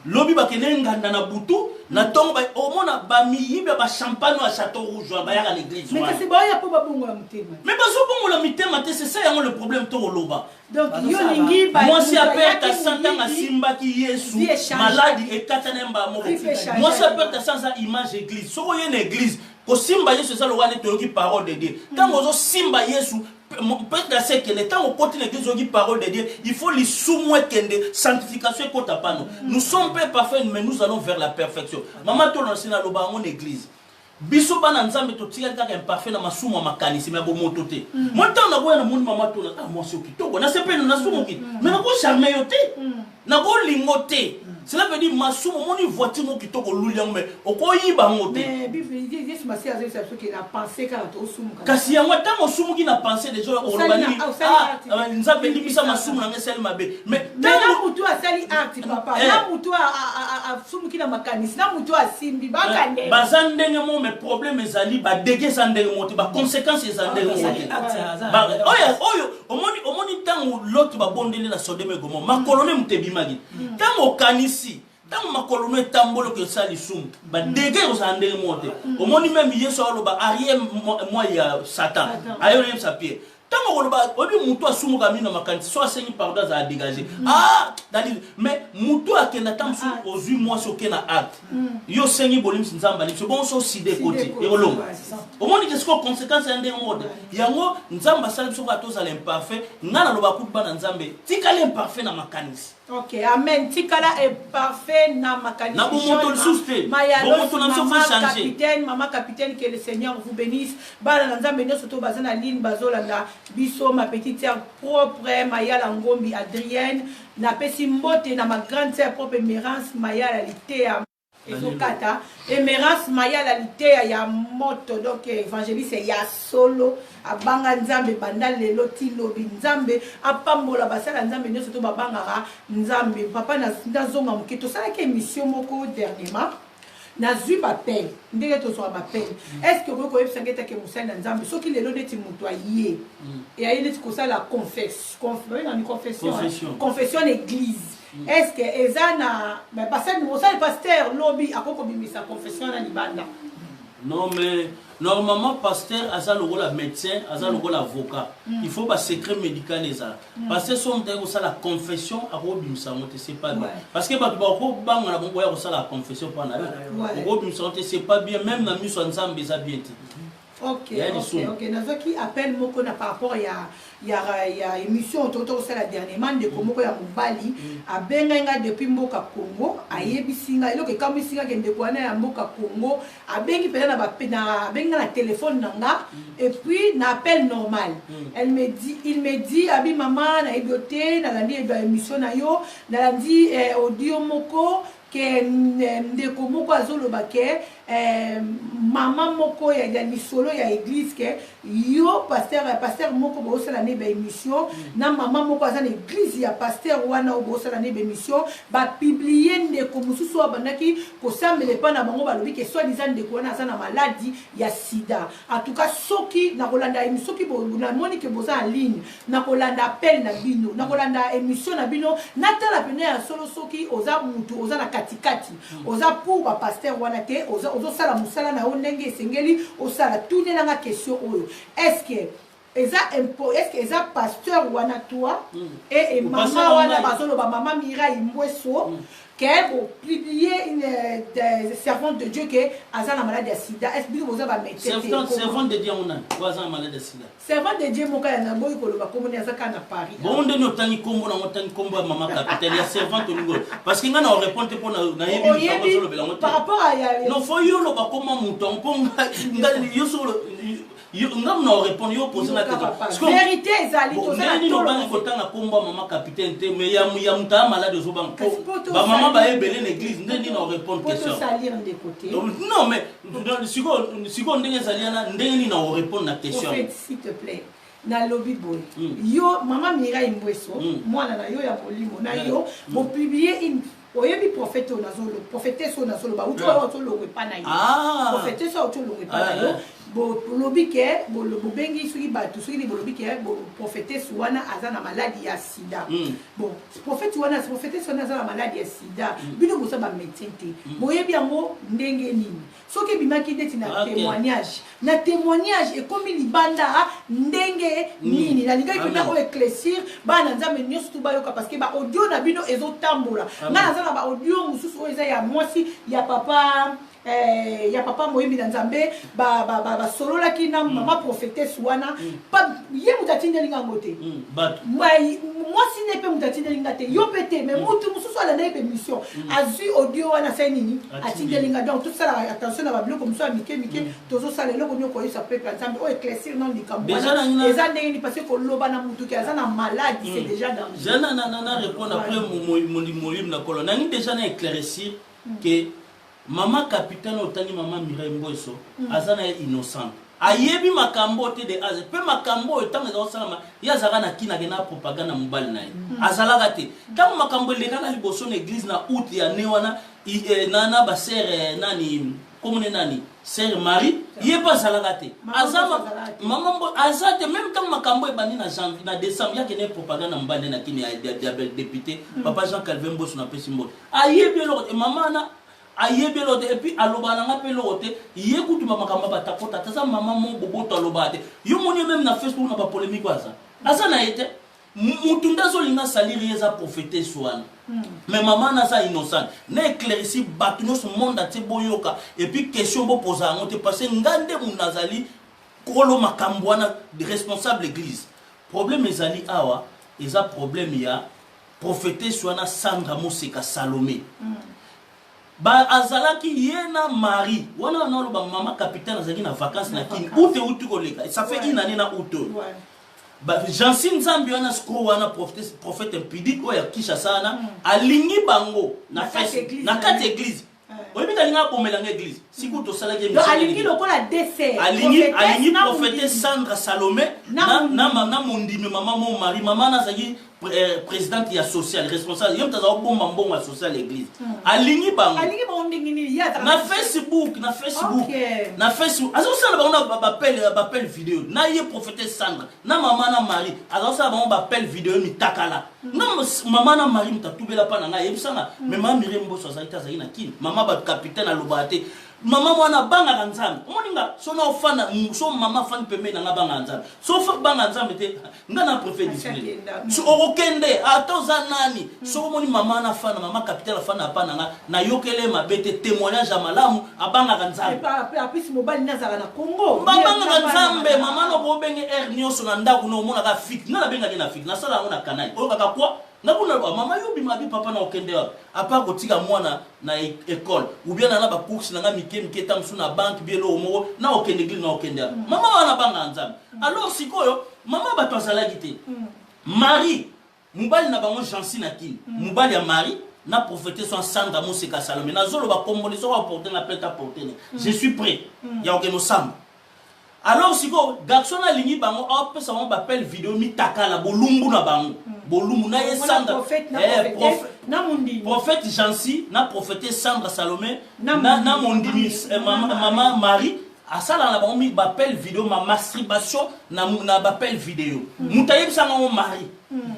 lobi bakende nganda na butu na ntongo, omona bamiyibi ya bachampagne ya Chateau Rouge wana bayaka na église Mais wana. Kasi baoya mpo babongola motema. Mais bazobongola mitema te, c'est ça yango le problème to koloba. Donc yo olingi Mwasi moto ya perte ayaki sa ntango moyibi, asimbaki Yesu, vie échange. Maladi ekata na ye mbala moko. Vie échange. Mwasi ya perte sa aza image église. Soki oye na église, kosimba Yesu eza lokola nde toyoki parole de Dieu. Ntango ozosimba Yesu, peut-être ase ekende. Ntango okoti na église, oyoki parole de Dieu, il faut lisumu ekende, sanctification ekota pano. Nous sommes pas parfaits, mais nous allons vers la perfection. Mama Tolo, nasi naloba yango na église, biso bana Nzambe totikali kaka imparfait na masumu ya makanisi, me ya bomoto te. Mo ntango nakoya, namoni mama Tona, ah, mwasi o kitoko, nasepeli, nasumuki, me nakocharme yo te, nakolingo te. Cela veut dire masumu, omoni voiture mo kitoko, oluli yango, me okoyiba yango te. Mais Bible Yesu Masiya azoyebisa biso ke na pensée kaka tosumuka. Kasi yango ntango osumuki na pensée déjà, oloba nini? Osali Ah, acte. ah, Nzambe limbisa masumu nanga, esali mabe, mais mais na ntango mutu asali acte, papa, na mutu asumuki na makanisi, na mutu asimbi bakande. Baza ndenge moko, mais problème ezali badege eza ndenge moko te, baconséquence eza ndenge moko te. Oyo oyo omoni, omoni ntango Lot babondeli na Sodome Gomorrhe, makolo ne moto ebimaki. Ntango okanisi, ntango makolo no etamboli, oke osala lisumu, badege ekozala ndenge moko te. Omoni même Yesu aloba arrière moi ya Satan. Satan. Aye oyebisa Pierre, ntango koloba, oyebi motu asumuka mino na makanisi, so asengi pardon, azala dégagé. Ah, dali, mais motu akenda, ntango mosusu ozwi mwasi, oke na acte, yo osengi bolimisi, Nzambe alimisi, bongo so oside ekoti, ekolonga. Omoni ke sikoyo conséquence ya ndenge moko te. Yango Nzambe asali biso kaka tozala imparfait. Ngai naloba kutu, bana Nzambe, tikali imparfait na makanisi. Ok, amen. Tikala imparfait na makanisi. Na bomoto lisusu te. Mayalo, Bomoto na biso faut mama changer. capitaine, mama capitaine, que le Seigneur vous bénisse. Bana na Nzambe nyonso to baza na ligne bazolanda biso, ma petite sœur propre Mayala Ngombi Adrienne, napesi mbote na ma grande sœur propre Emerance Mayala Litea, ezokata, Emerance Mayala Liteya ya moto. Donc évangéliste ya solo, abanga Nzambe banda lelo ti lobi. Nzambe apambola basala Nzambe nyonso to babangaka Nzambe. Papa, nazonga moke. Tosalaki émission moko dernièrement, nazwi bapele ndenge tozwaka bapele. Est ce que okoki koyebisa ngai etake mosali na Nzambe, soki lelo neti moto aye, eyaye neti kosala confession, Confession. Confession na église. Est ce que eza na basali mosali pasteur lobi akoki kobimisa confession na libanda? Non, mais normalement pasteur aza lokola médecin, aza lokola avocat. Il faut ba secret médical ezala. Pasteur so moto aye kosala confession, akobimisa yango te, c'est pas bien. Parce que bato bakobanga na bango koya kosala confession mpa na yo. Okobimisa yango te, c'est pas bien, même na miso ya Nzambe eza bien te. Ok. Ya Ok. lisumu. Ok, nazwaki appel moko na par rapport ya émission oyo touta kosala dernièrement. Ndeko moko ya mobali abengai ngai depuis mboka Congo, ayebisi ngai eloko ekamwisi ngai ke ndeko wana ya mboka Congo abengi mpenza na abengi ngai na telefone na nga et puis na appel normal. Elle me dit, il me dit: "Abi mama, nayebi yo te, nalandi ba émission na yo, nalandi audio moko ke ndeko moko azoloba ke mama moko ya lisolo ya église, ke yo pasteur moko bozosala ne baémission na mama moko aza na église ya pasteur wana oyo bozosala ne baémission, bapublier ndeko mosusu oyo abandaki kosambela epai na bango, balobi ke soi-disant ndeko wana aza na maladi ya sida. En tout cas, soki nakolanda, soki namoni ke boza en ligne, nakolanda appel na bino, nakolanda émission na bino, natala pene ya solo soki oza mutu oza na katikati, oza pour bapasteur wana te, ozosala mosala na yo ndenge esengeli osala. Tunelanga question oyo: est ce que eza est ce que eza pasteur wana, toi et mama wana bazoloba, mama Mirai Mbweso, ke bopublier une servante de Dieu ke aza na maladi ya sida? Est ce bino boza bamédecin? Servante de Dieu yango nani oyo aza na maladi ya sida? Servante de Dieu moko ya naboyi koloba komoni, aza kaka na Paris. Bongo ndeni otangi nkombo nango, otangi nkombo ya mama capitaine, ya servante olingi oyo, parce que ngai na orépondre te mpo nayebi moto ozolobela yango te. Par rapport à ya Non, faut yo oloba koma moto yango, mpo yo solo nga na orépondre, yo pose na question. Vérité ezali. Ndeni obangi kotanga nkombo ya mama capitaine te, mais ya moto aya malade ozobanga, bamama bayebele na église, ndeni na orépondre question? Non, mais sikoyo ndenge ezali wana, ndenge nini na orépondre na question? S'il te plaît, nalobi boye: yo mama Mirai Mbweso, mwana na yo ya molimo na yo, bopublier une, oyebi prophète oyo nazolo, prophétesse oyo nazoloba, uti oyo ozolongwa epa na ye, prophétesse oyo oti olongwa epa na yo, bolobi ke bobengi soki bato soki nini, bolobi ke prophétesse wana aza na maladi ya sida. Bon, prophète wana, prophétesse wana aza na maladi ya sida, bino boza bamédecin te, boyebi yango ndenge nini? Soki ebimaki neti na témoignage, na témoignage ekomi libanda ndenge nini? Nalingaki mpenza oyo éclaircir bana Nzambe nyonso tu bayoka, parce que baaudio na bino ezotambola. Ngai naza na baaudio mosusu oyo eza ya mwasi ya papa, ya papa moyembi na Nzambe, basololaki na mama prophétesse wana. Ye moto atindeli ngango te, mwasi ne mpe moto atindeli nga te, yo mpe te, mais motu mosusu alandaki mpe mission, azwi audio wana, asali nini? Atindeli nga. Donc tosalaka attention na babiloko mosusu ya mike mike tozosala. Eloko nini okoyebisa peuple ya Nzambe oyo éclaircir nano likambo wana eza ndenge nini? Parce que koloba na mutu ke aza na maladi, c'est déjà danger. Na répondre après molimo na kolo nangi déjà na éclaircir ke mama capitaine otangi, mama Mireille Mbweso, aza na ye innocente, ayebi makambo te de aze mpe makambo oyo. Ntango eza kosalama, ye azalaka na kina, akenda propagande na mobali na ye, azalaka te. Ntango makambo elekaka liboso na église na août ya ne wana, na basere nani komone nani, sœur Marie, ye mpe azalaka te, mama mbo aza te. Même ntango makambo ebandi na janvier, na décembre, ye akende propagande na mobali na kini ya député papa Jean Calvin Mboso, napesi mbote, ayebi eloko te. Mama wana ayebi eloko te, et puis alobaka na nga mpe eloko te. Ye kutu bamakambo batakota te, aza mama mo boboto, alobaka te. Yo moni ye même na Facebook na bapolémique oyo aza na ye te. Mutu nde azolinga saliri ye eza prophétesse wana, mais mama wana aza innocente. Na éclairci bato nyonso, monde atie, boyoka. Et puis question bopoza yango te, parce que nga nde mundu azali kolo makambo wana, responsable église. Problème ezali awa, eza problème ya prophétesse wana Sandra Moseka Salomé. Ba azalaki ye na Marie wana wana oloba mama capitaine azalaki na vacance na Kini, ute uti koleka, ça fait une année na août oyo. Jansi Nzambe wana scro wana, prophète impudique oyo ya Kinshasa wana, alingi bango na kati ya église. Oyebi kalingi abomelanga église siku tosalaki. Alingi lokola dessert. Alingi prophète Sandra Salomé na mondimi mama mo Marie. Mama nazalaki présidente ya social, responsable, ye moto aza kobomba mbongo ya social église. Alingi bango na Facebook, na Facebook, na Facebook azosala bango na baappel vidéo na ye prophète Sandra na mama na Marie, azosala bango baappel vidéo mitakala. Nga mama na Marie moto atubela mpa na ngai, ayebisa nga. Mais mama Mireille Mboso azalaki te, azalaki na Kini. Mama bato capitaine alobaka te. Mama mwana abangaka Nzambe. Omoni nga so na ofanda, so mama afandi pembeni na nga, abangaka Nzambe. So banga Nzambe te, nga na préfet discipline. So okokende ata oza nani. So omoni mama na afanda, mama capitaine afanda apa na nga, nayokele mabe te, témoignage ya malamu, abangaka Nzambe. Apesi mobali nazala na Congo. Babangaka Nzambe, mama na okobenge heure nyonso na ndako na omonaka fik. Nga nabengaki na fik, nasala yango na canal. Oyokaka kwa? Nga kuna loba mama yo bima bi papa na okende wapi? À part kotika mwana na école ou bien na ba courses na nga mike mike ta musu na banque bien eloko moko na okende église na okende wapi? Mama wana banga Nzambe. Alors sikoyo mama bato azalaki te. Marie mobali na bango Jancy na Kin, mobali ya Marie na prophétesse wana Sandra Moseka Salome, nazoloba kombo ne soki aporte nga plainte aporte ne, je suis prêt ya kokende osamba. Alors sikoyo garçon alingi bango apesa bango bapele video mitakala bolumbu na bango, bolumbu na ye Sandra, prophète Jancy na prophétesse Sandra Salome na mondimi mama Marie asala na bango bapele video ma masturbation na bapele video. Moto ayebisanga ngo Marie.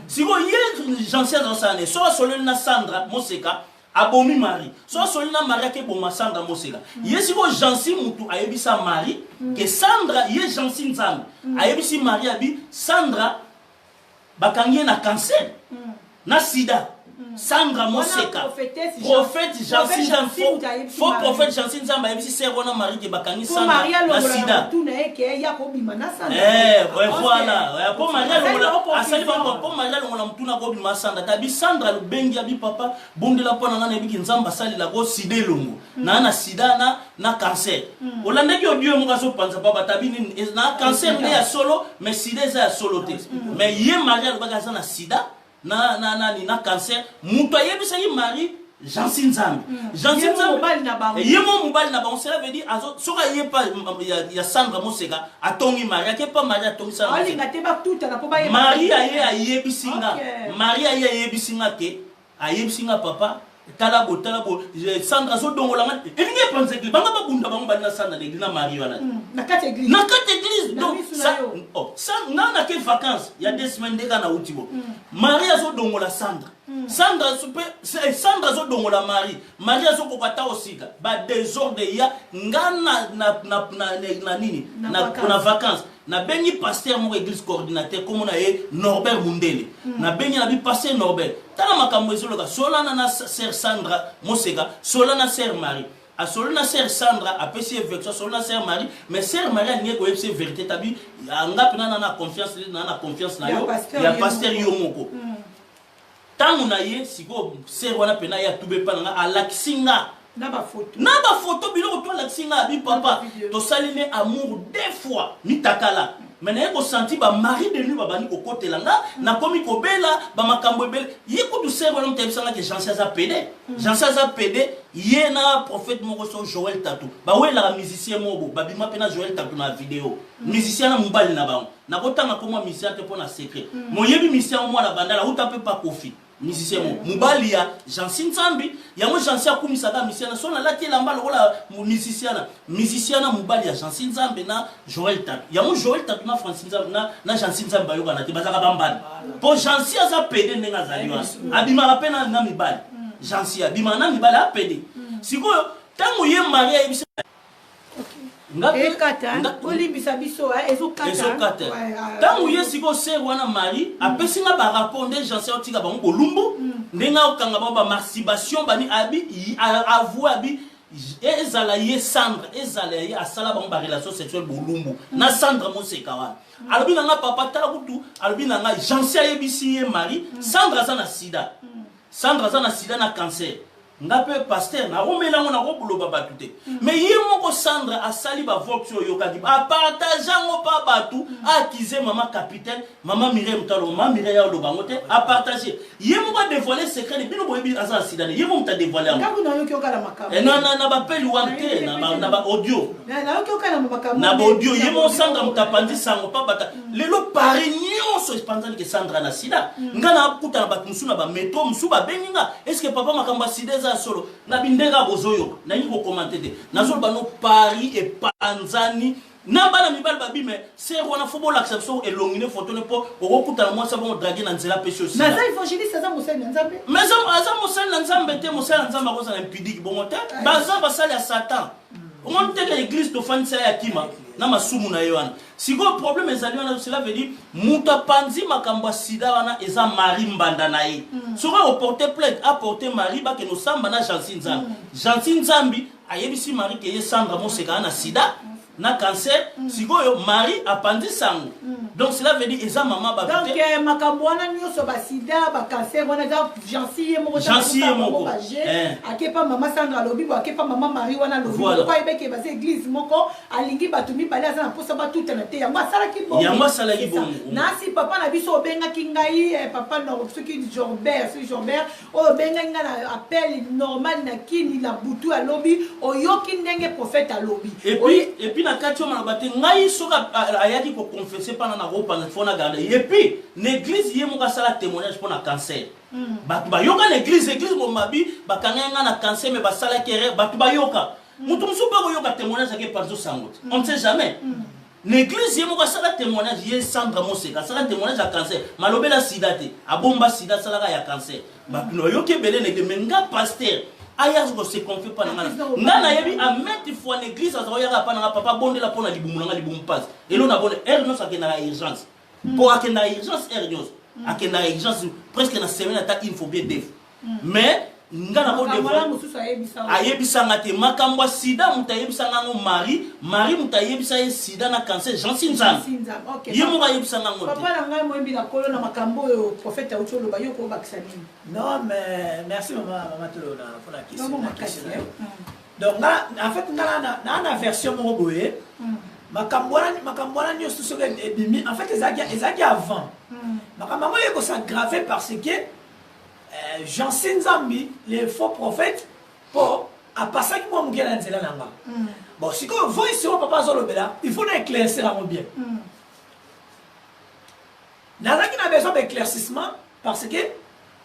Sikoyo ye Jancy azosala ne soki asololi na Sandra Moseka abomi Marie, so asoli na Marie akeboma Sandra Moseka. Ye sikoyo Jancy mutu ayebisa Marie ke Sandra, ye Jancy Nzambe ayebisi Marie abi Sandra bakangi ye na cancer na sida. Sandra Moseka, prophète Jancy Nzambe, faux prophète Jancy Nzambe ayebisi sœur wana Marie ke bakangi Sandra na sida. Voilà, po Marie alongola asali bango, po Marie alongola mutuna kobima Sandra. Tabi Sandra lubengi abi papa bondela mpo na nga, nayebiki Nzambe asalelako sida elongo na sida na cancer. Olandaki audio moko azopanza pa batabi nini na cancer nde ya solo, mais sida eza ya solo te. Mais ye Marie alobaki aza na sida na na nani na cancer. Moto ayebisaki Marie Jancy Nzambe, Jancy Nzambe ye mo mobali na bango. Cela veut dire soki aye pa ya Sandra Moseka atongi Marie, ake pa Marie atongi Sandra. Marie aye ayebisi nga, Marie aye ayebisi nga ke ayebisi nga papa tala bo tala bo Sandra azodongola nga, elingi epanza église, banga babunda bango bali na Sandra na église na Marie wana na kati église, na kati église. Donc nga nake vacances ya 2 semaines ndeka nauti bo Marie azodongola Sandra, Sandra mpe Sandra azodongola Marie, Marie azokoka ta osika badésordre ya nga na nini na vacances. Nabengi pasteur moko église, coordinateur, kombo na ye Norbert Mundele. Nabengi na bi pasteur Norbert, tala makambo ezoloka, solana na sœur Sandra Moseka, sola na sœur Marie. Asolo na sœur Sandra, apesi ye version, asolo na sœur Marie, mais sœur Marie alingi koyebisa ye vérité. Tabi nga mpena na confiance na confiance na yo ya pasteur yo moko. Ntango na ye sikoyo sœur wana mpena ye atube epa na nga, alakisi nga na bafoto, na bafoto biloko to alakisi nga, abi papa tosali ne amour deux fois mitakala, mais naye kosanti bamari de nuit babandi kokotela nga, nakomi kobela bamakambo ebele. Ye kutu sœur wana moto ayebisanga ke Jancy aza pédé, Jancy aza pédé. Ye na prophète moko so Joel Tatu bawelaka, musicien moko babima mpe na Joel Tatu na video, musicien na mobali na bango. Nakotanga komwa musicien te mpo na secret. Moyebi musicien mwana Bandala uta mpe pa Kofi, musicien moko mobali ya Jancy Nzambi. Yango Jancy akumisaka musicien na so nalati elamba lokola musicien na musicien na mobali ya Jancy Nzambe na Joel Tatu. Yango Joel Tatu na Francis Nzambe na Jancy Nzambe bayokana te, bazalaka bambali mpo Jancy aza pédé. Ndenge azali wana abimaka mpe na mibali, Jancy abimaka na mibali, apédé. Sikoyo ntango ye Marie ayebisa Ekata, olimbisa biso, ezokata. Ntango ye sikoyo sœur wana Marie apesi nga barapport nde Jancy aotika bango bolumbu, ndenge aokanga bango bamasturbation bani, abi avoue, abi ezala ye Sandra, ezala ye asala bango barelation sexuelle bolumbu na Sandra Moseka wana. Alobi na nga papa tala kutu, alobi na nga Jancy ayebisi ye Marie Sandra aza na sida, Sandra aza na sida na cancer. Nga mpe pasteur nakomela yango, nakoloba bato te, mais ye moko Sandra asali bavox oyo oyokaki, apartage yango mpa bato, aakize mama capitaine, mama Mireille Mutalo. Mama Mireille aloba yango te, apartage ye moko, adévoile secret ne bino boyebi aza na sida ne, ye moko moto adévoile yango na bapeli wana te, na baaudio, na baaudio. Ye moko Sandra moto apanzi sango mpa bata. Lelo Paris nyonso epanzani ke Sandra na sida. Nga nakutana bato mosusu na bametro mosusu, babengi nga: est ce que papa makambo ya sida eza ya solo? Na bindenge bozoyoka, nalingi kokomante te, nazoloba no Paris epanzani. Na bana mibali babi mais sœur wana faut bolakisa biso elongi ne photo ne po okokutana mwasi abongo drague na nzela apesi yo sida. Mais aza evangeliste aza mosali na Nzambe. Mais aza mosali na Nzambe te, mosali na Nzambe akozala impudique bongo te. Baza basali ya Satan. Omoni te ke eglise tofandisa ye akima na masumu na ye wana. Sikoyo problème ezali wana cela veut dire moto apanzi makambo ya sida wana eza Marie mbanda na ye. Soki akoporte plainte aporte Marie bakende osamba na Jancy Nzambi. Jancy Nzambi ayebisi Marie ke ye Sandra Moseka na sida na cancer sikoyo Marie apanzi sango donc cela veut dire eza mama bato donc te eh, makambo wana nyonso basida bacancer wana eza jansi ye moko Jancy ye moko. baje Eh. akepa mama sandra alobi bo akepa mama marie wana alobi Voilà. loko ayebaki baza église moko alingi bato mibale aza na mposa batutana te yango asalaki bongo Yango asalaki C'est ça. bongo. nasi papa na biso obengaki ngai eh, papa nor soki jorbert soki jorbert Oyo obengaki nga na appel normal na kini na butu ya lobi oyoki ndenge prophète alobi. Et puis et puis na kati oyo maloba te ngai soki ayaki ko confesser pana na kopanza faut na garder. Et puis na église ye moko asala témoignage pona cancer. Bato bayoka na église, église bombabi bakangaki nga na cancer mais basalaki erreur bato bayoka. Moto mosusu mpe akoyoka témoignage ake panzo sango te. On ne sait jamais. Na eglise ye moko asala temoignage ye Sandra Moseka asala temoignage ya cancer malobela sida te abomba sida asalaka ya cancer bato na yoki ebele na eglise mais nga pasteur aya ko se confier pa na nga nga nayebi a maintes fois na eglise azala oyaka pa na nga papa bondela mpo na libumu na nga libumu pasi elo na bonde heure nyonso akendaka urgence mpo akendaka urgence heure nyonso akendaka urgence presque na semaine ata une fois bien deux fois mais nga na ayebisa nga te makambo ya sida moto ayebisa nga yango marie marie moto ayebisa ye sida na cancer jansi nzambe ye moko ayebisa nga yango papa na ngai moyembi na kolo na makambo oyo prophète auti oloba yo okobakisa nini non mais merci mama mama tolo na mpona question na question na yo donc nga en fait nga na na na version moko boye hmm. makambo wana makambo wana nyonso soki ebimi en fait ezalaki ezalaki avant hmm. makambo yango eye kosagrave parce que Euh, Jancy Nzambi, le faux prophète, po apasaki mwa moke na nzela na nga. Mm. Bon, sikoyo voice oyo papa azolobela, il faut na éclaircir yango bien. Mm. Nazalaki na besoin d'éclaircissement parce que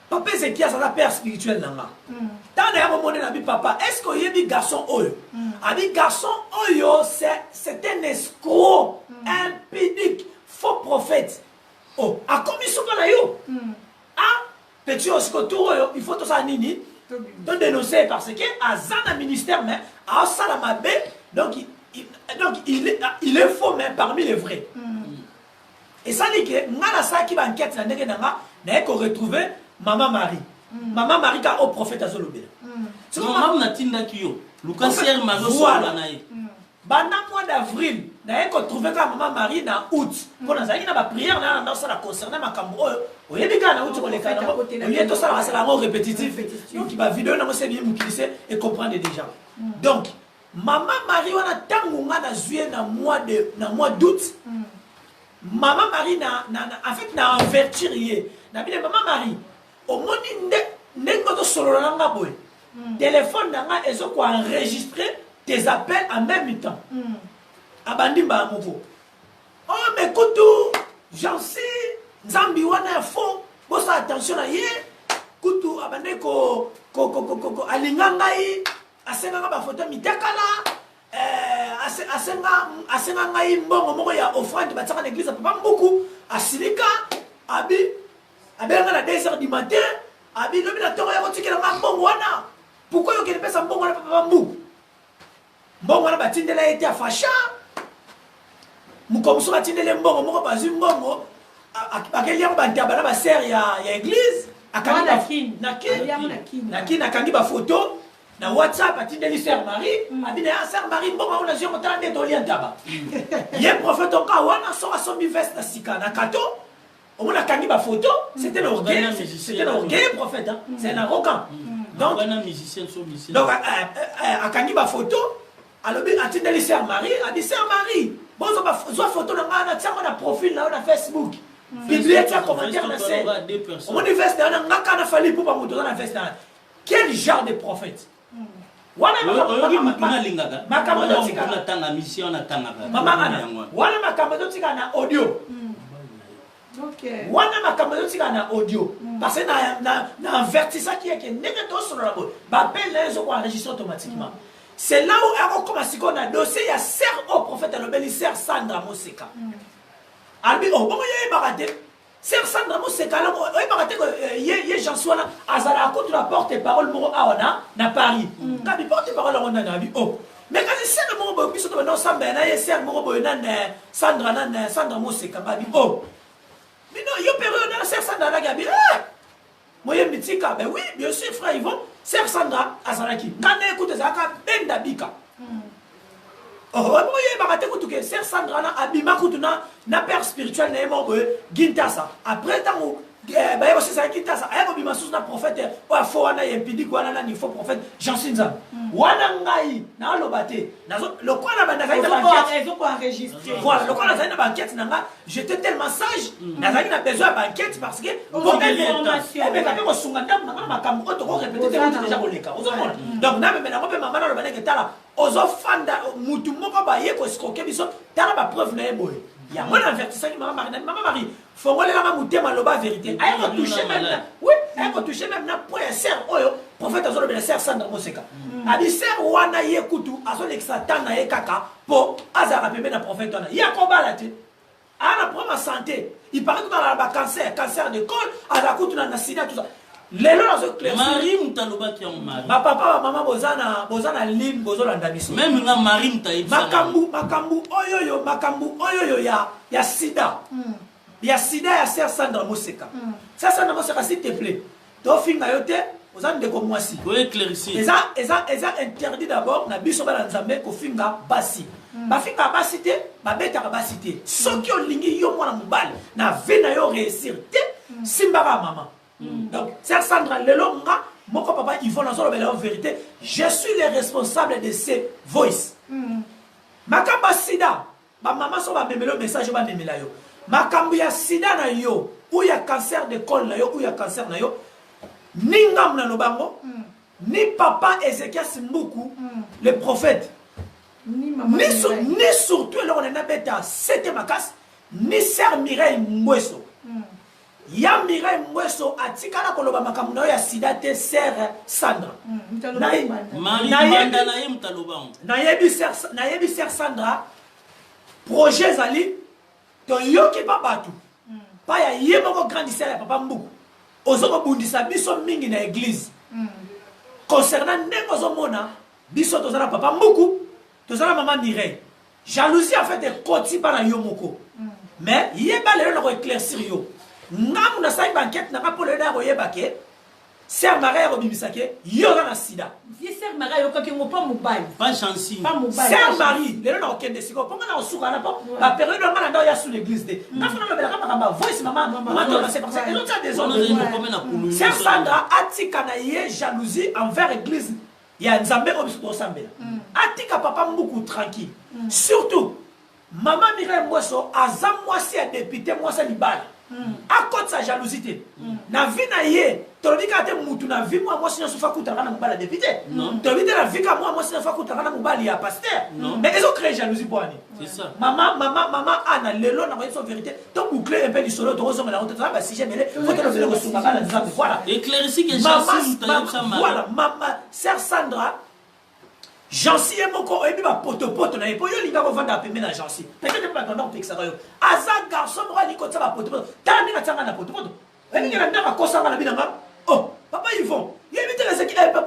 papa Ezekias aza père spirituel na nga. Mm. Ntango na yango moni na bi papa, est-ce que oyebi garçon oyo? Mm. Abi garçon oyo c'est c'est un escroc, mm. impudique, faux prophète. Oh, akomi suka na yo. Mm. Ah petit oyo siko tour oyo il faut tosala nini to dénoncer parce que aza na ministère mais asala mabe donc donc il est, il est faux mais parmi les vrais mm. esali ke nga nasalaki bankete na ndenge na nga naye koretrouve mama marie mm. mama marie ka oyo prophète azolobela mm. mama natindaki yo luka ser marie osolola na ye mm. Banda mois d'avril naye ko trouver kaka maman Marie na août mpo nazalaki na ba prière na nanda osala concernant makambo oyo oyebi kaka nauti koleka nango oye tosalaka sala yango répétitif donc ba video nango se biye mokili se e comprendre déjà mm. donc maman Marie wana ntango nga nazwi ye na mois de na mois d'août mm. maman Marie na, na, na en fait na avertir ye na bine maman Marie omoni nde ndenge ozosolola na nga boye mm. telefone na nga ezo ko enregistrer tes appels en même temps mm. abandi mbala moko oh mais kutu jansi nzambi wana ya faux bosala attention na ye kutu abandaki ko, ko, ko, ko, ko, ko alinga ngai asengaka bafoto mitakala eh, asenga asenga ngai mbongo moko ya offrande batiaka na eglise ya papa mbuku asilika abi abenga nga na 2 heures du matin abi lobi na ntongo ya kotikela nga mbongo wana pourkui yo okende pesa mbongo wana papa mbuku mbongo wana batindela ye te afasha mokolo mosusu batindeli ye mbongo moko bazwi mbongo bakeli yango bantaba na basere ya, ya eglise na kin akangi bafoto na whatsapp atindeli sœur marie mm. abi na ya sœur marie mbongo yango nazwi yango tala nde tolia ntaba ye prophète oka wana soki asombi veste na sika na kato omoni akangi ba photo c'était un orgueil c'était un orgueil prophète hein? c'est un arrogant mm. donc donc euh, euh, euh, akangi ba photo alobi atindeli sœur marie abi sœur marie bozwa photo na ngai natia yango na profil na yo na facebook mm. publie tia commentaire na se omoni veste na yo na ngaka na fali mpo bamoto oza na veste na quel genre de prophète wana oyoki mutu nalingaka makambo ezotikala natanga musicien wana atangaka mama ana wana makambo ezotikala na audio mm. wana makambo ezotikala na audio mm. parce que na, na, na avertisaki ye ke ndenge tosolola boye bapele na ye ezokoenregistre automatiquement mm. C'est là où akokoma sikoyo na dossier ya sœur oyo prophète alobeli, sœur Sandra Moseka. Alobi oh bongo ye oyebaka te sœur Sandra Moseka, alongo oyebaka te eh, ye ye Jansi wana azalaka kutu na porte parole moko awa na Paris. Kabi porte parole yango nani? Abi oh mais kasi sœur moko boye biso tobanda osambela na ye, sœur moko boye nani, Sandra nani, Sandra Moseka. Ngabi oh bino yo période na sœur Sandra alaki abi eh moyembi tika. Ben oui, bien sûr, frère Yvon, sœur Sandra azalaki nga nde kutu ezalaka benda bika. Oyebaka te kutu ke sœur Sandra wana abima kutu na père spirituel na ye moko boye Gintasa. Après ntango baye kosisa Gintasa, aye kobima susu na prophète oyo afo wana ye mpidiki wana nani, faux prophète Jansi Nzambe wana. Ngai naaloba te, lokola nazali na baenquête, voilà, lokola nazali na baenquête na nga, j'étais tellement sage, nazalaki na besoin ya baenquête parce que emeka mpe kosunga ndambo na nga na makambo oyo tokorépéter te kutu déjà koleka. Ozomona, donc namemela yango mpe mama naloba ndenge tala ozofanda mutu moko baye koescroquer biso, tala bapreuve na ye boye. Yango na avertisaki mama Marie, mama Marie, fongolelanga motema, loba vérité. Aye kotoucher même na, oui, aye kotoucher même na point ya sœur oyo prophète azolobela, sœur Sandra Moseka. Abi sœur wana ye kutu azolekisa temps na ye kaka mpo azalaka pembe na prophète wana, ye akobala te, aa na problème ya santé, il paraît kutu azala ba cancer, cancer de col, azala kutu na sida, tout ça. Lelo nazo Marie moto alobaki yango, Marie. Bapapa, bamama, boza na ligne, bozolanda biso. Même nga, Marie moto ayebisa. Makambo oyoyo, makambo oyoyo ya sida, ya sida ya sœur Sandra Moseka. Sœur Sandra Moseka, s'il te plaît, tofinga yo te, oza ndeko mwasi. Koéclaircir. Eza interdit d'abord na biso bana Nzambe kofinga basi. Bafingaka basi te, babetaka basi te. Soki olingi yo mwana mobali na vie na yo réussir te, simbaka mama. Donc sœur Sandra, lelo nga moko papa Yvon nazolobela yo vérité, je suis le responsable de ces voice. Makambo ya sida, bamama so bamemela yo message, bamemela yo makambo ya sida na yo ou ya cancer de col na yo ou ya cancer na yo, ni ngambu na lobango, ni papa Ezekias Mbuku le prophète, ni mama ni surtout eloko na nabeta sete makasi, ni sœur Mireille Mbweso. Ya Mireille Mbweso atikala koloba makambo na yo ya sida te, sœur Sandra. Marie Mbanda na ye moto aloba yango. Nayebi sœur Sandra, projet ezali toyoki mpa bato pa ya ye moko grande sœur ya papa Mbuku. Ozo kobundisa biso mingi na église concernant ndenge ozomona biso toza na papa Mbuku, toza na mama Mireille. Jalousie en fait ekoti mpa na yo moko. Mais yeba, lelo na koéclaircir yo, ngambu nasalaki baenquête na nga mpo lelo naya koyeba ke sœur Marie ya kobimisa ke yo oza na sida. Ye sœur Marie ayokaki yango mpo mobali. Pas Jansi. Pa mobali. Sœur Marie, lelo na kokende sikoyo mpo nga na kosuka na mpo bapériode nga na ndao ya sous l'église te. Nga fana lobelaka makambo ya voice, mama, mama tona, c'est parce que ezotia désordre. Wana ozali mokome na kulu. Sœur Sandra atika na ye jalousie envers église ya Nzambe oyo biso tosambela. Atika papa Mbuku tranquille, surtout mama Mireille Mbweso aza mwasi ya député, mwasi ya libala. Akotisa jalousie te na vie na ye. Tolobi kaka te mutu na vie mwa mwasi nyonso fa akutanaka na mobali ya député. Tolobi te na vie kaka mwa mwasi nyonso fa akutanaka na mobali ya pasteur. Mais ezocréer jalousie mpo ani? C'est ça. Mama, mama, mama Ana, lelo na koyebisa vérité, toboucle un peu lisolo, tokozongela yango te, toza basujet ebele fo tolobele kosunga bana Nzambe. Voilà. Éclairci ke mama Jansi moto ayebisa Marie. Voilà, mama sœur Sandra, Jansi ye moko oyebi bapotopoto na ye mpo yo olinga kovanda pembe na Jansi. Peut-être mpe bato banda kopekisaka yo, aza garçon moko alingi kotia bapotopoto. Tala ndenge atianga na potopoto, oyebi nge na ndako akosanga na binanga: "Oh papa Yvon, yebi te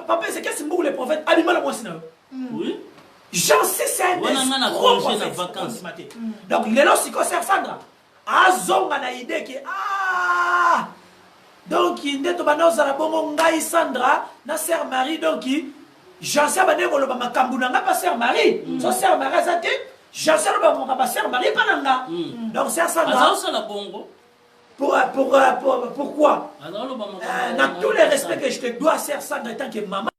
papa Ezekias Mbuku le prophète abima na mwasi na yo." Oui. Jansi, c'est un Wana nga na escroc congé na prophète. vacances. Ondima te. Donc lelo sikoyo sœur Sandra azonga na idée ke ah, donc nde tobanda ozala bongo, ngai Sandra na sœur Marie. Donc Jansi abandeki koloba makambo na nga mpa sœur Marie. So sœur Marie aza te, Jansi aloba makambo ya sœur Marie mpa na nga. Donc sœur Sandra Aza osala bongo. Pourquoi Aza oloba makambo na tous les respects que je te dois, sœur Sandra, tant que maman,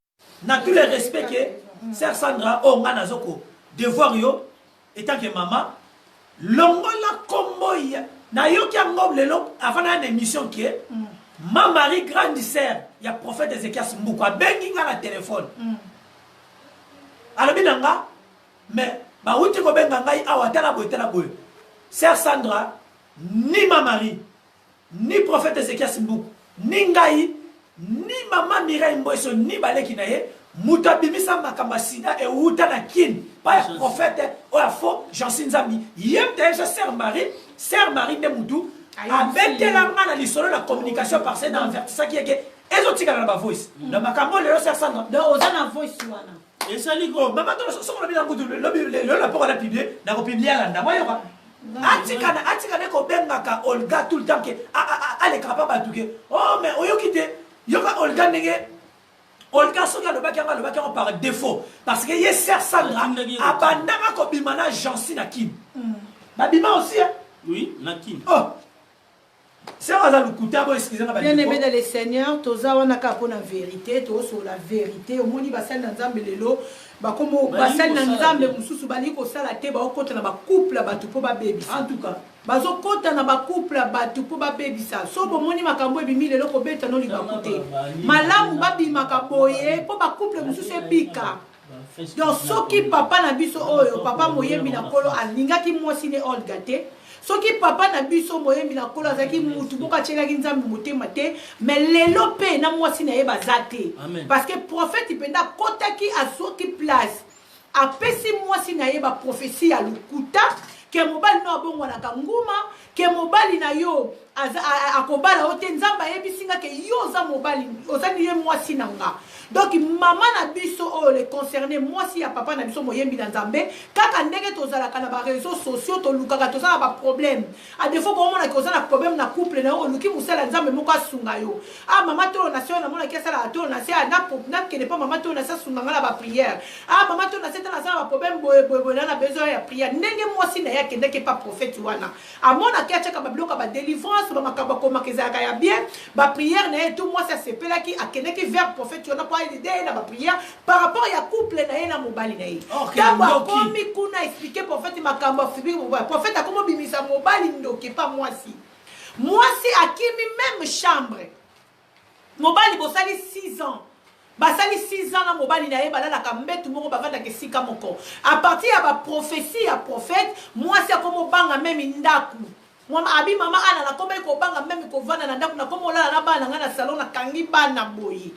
na tous les respects que sœur Sandra oyo nga nazoko devoir yo etant que mama, longola kombo ya nayoki yango lelo avant na émission ke ma Marie, grande sœur ya prophète Ezekias Mbuku, abengi nga na téléphone, alobi na nga: "Mais bawuti kobenga ngai awa, tala boye, tala boye." Sœur Sandra, ni ma Marie, ni prophète Ezekias Mbuku, ni ngai, ni mama Mireille Mbweso, ni baleki na ye. Moto abimisa makambo ya sida ewuta na Kin pa ya prophète oyo ya faux Jancy Nzambi. Ye moto ayebisa sœur Marie, sœur Marie nde mutu abetela nga na lisolo na communication parce que na avertisaki ye ke ezotikala na ba voice. Na makambo lelo sœur Sandra. Donc oza na voice wana. Ezali ko. Oh, mama tolo soki olobi na kutu lobi lelo na poko na publier na ko publier alanda mwa yoka. Atika na atika ne kobengaka Olga tout le temps ke alekaka pa bato ke oh mais oyoki te yoka Olga ndenge Olga soki alobaki yango alobaki yango par défaut parce que ye sœur Sandra abandaka kobima na Jancy na Kin mm. babima aussi hein? Oui, na Kin. Oh. Sœur aza lokuta bo excusez nga ba Bien aimé dans le Seigneur, toza wana kaka pona vérité, tozosola vérité. Omoni basali na Nzambe lelo bakomo basali na Nzambe mosusu balingi kosala te, baokota na ba couple ya bato mpo babebisa. En tout cas Bazokota na ba couple ya batu po babebisa. Soki bomoni makambo ebimi lelo kobeta no libaku te. Malamu babimaka boye po ba couple mosusu ebika. Donc soki papa na biso oyo papa moyembi na nkolo alingaki mwasi ne Olga te, soki papa na biso moyembi na nkolo azalaki mutu moko atielaki Nzambe motema te, mais lelo pe na mwasi na ye baza te. Parce que prophète mpenza akotaki azwaki place. Apesi mwasi na ye ba prophetie ya lokuta ke mobali no abongwanaka nguma, ke mobali na yo aza, akobala yo te. Nzambe ayebisi nga ke yo oza mobali, oza ye mwasi na nga. Donc mama na biso oyo le concerné, mwasi ya papa na biso moyembi na Nzambe, kaka ndenge tozalaka na ba réseaux sociaux, tolukaka toza na ba problème. A défaut komona ke oza na problème na couple na yo, oluki mosali ya Nzambe moko asunga yo. Ah mama tolo na se oyo namonaki asalaka tolo na se, ah, nakende mpo mama tolo na se asunga nga na ba prière. Ah mama tolo na se tala aza na ba problème boye boye boye, na na besoin ya prière. Ndenge mwasi na ye akendaki epa prophète wana, amonaki atiaka ba biloko ya ba délivrance, ba makambo akomaka ezalaka ya bien, ba prière na ye tout, mwasi asepelaki, akendaki vers prophète wana po aide ye na ba prière par rapport ya couple na ye na mobali na ye. Ntango akomi kuna expliquer prophète makambo afibi, prophète akomi obimisa mobali ndoki epa mwasi. Mwasi akimi meme chambre. Mobali bosali 6 ans. Basali 6 ans na mobali na ye, balalaka mbetu moko, bavandaka esika moko. A partir ya ba prophetie ya prophète, mwasi akomi obanga meme ndaku. Mama abi mama Ana nakomaki kobanga meme kovanda na ndaku, nakomi olala na bana na ngai na salon, nakangi bana boye.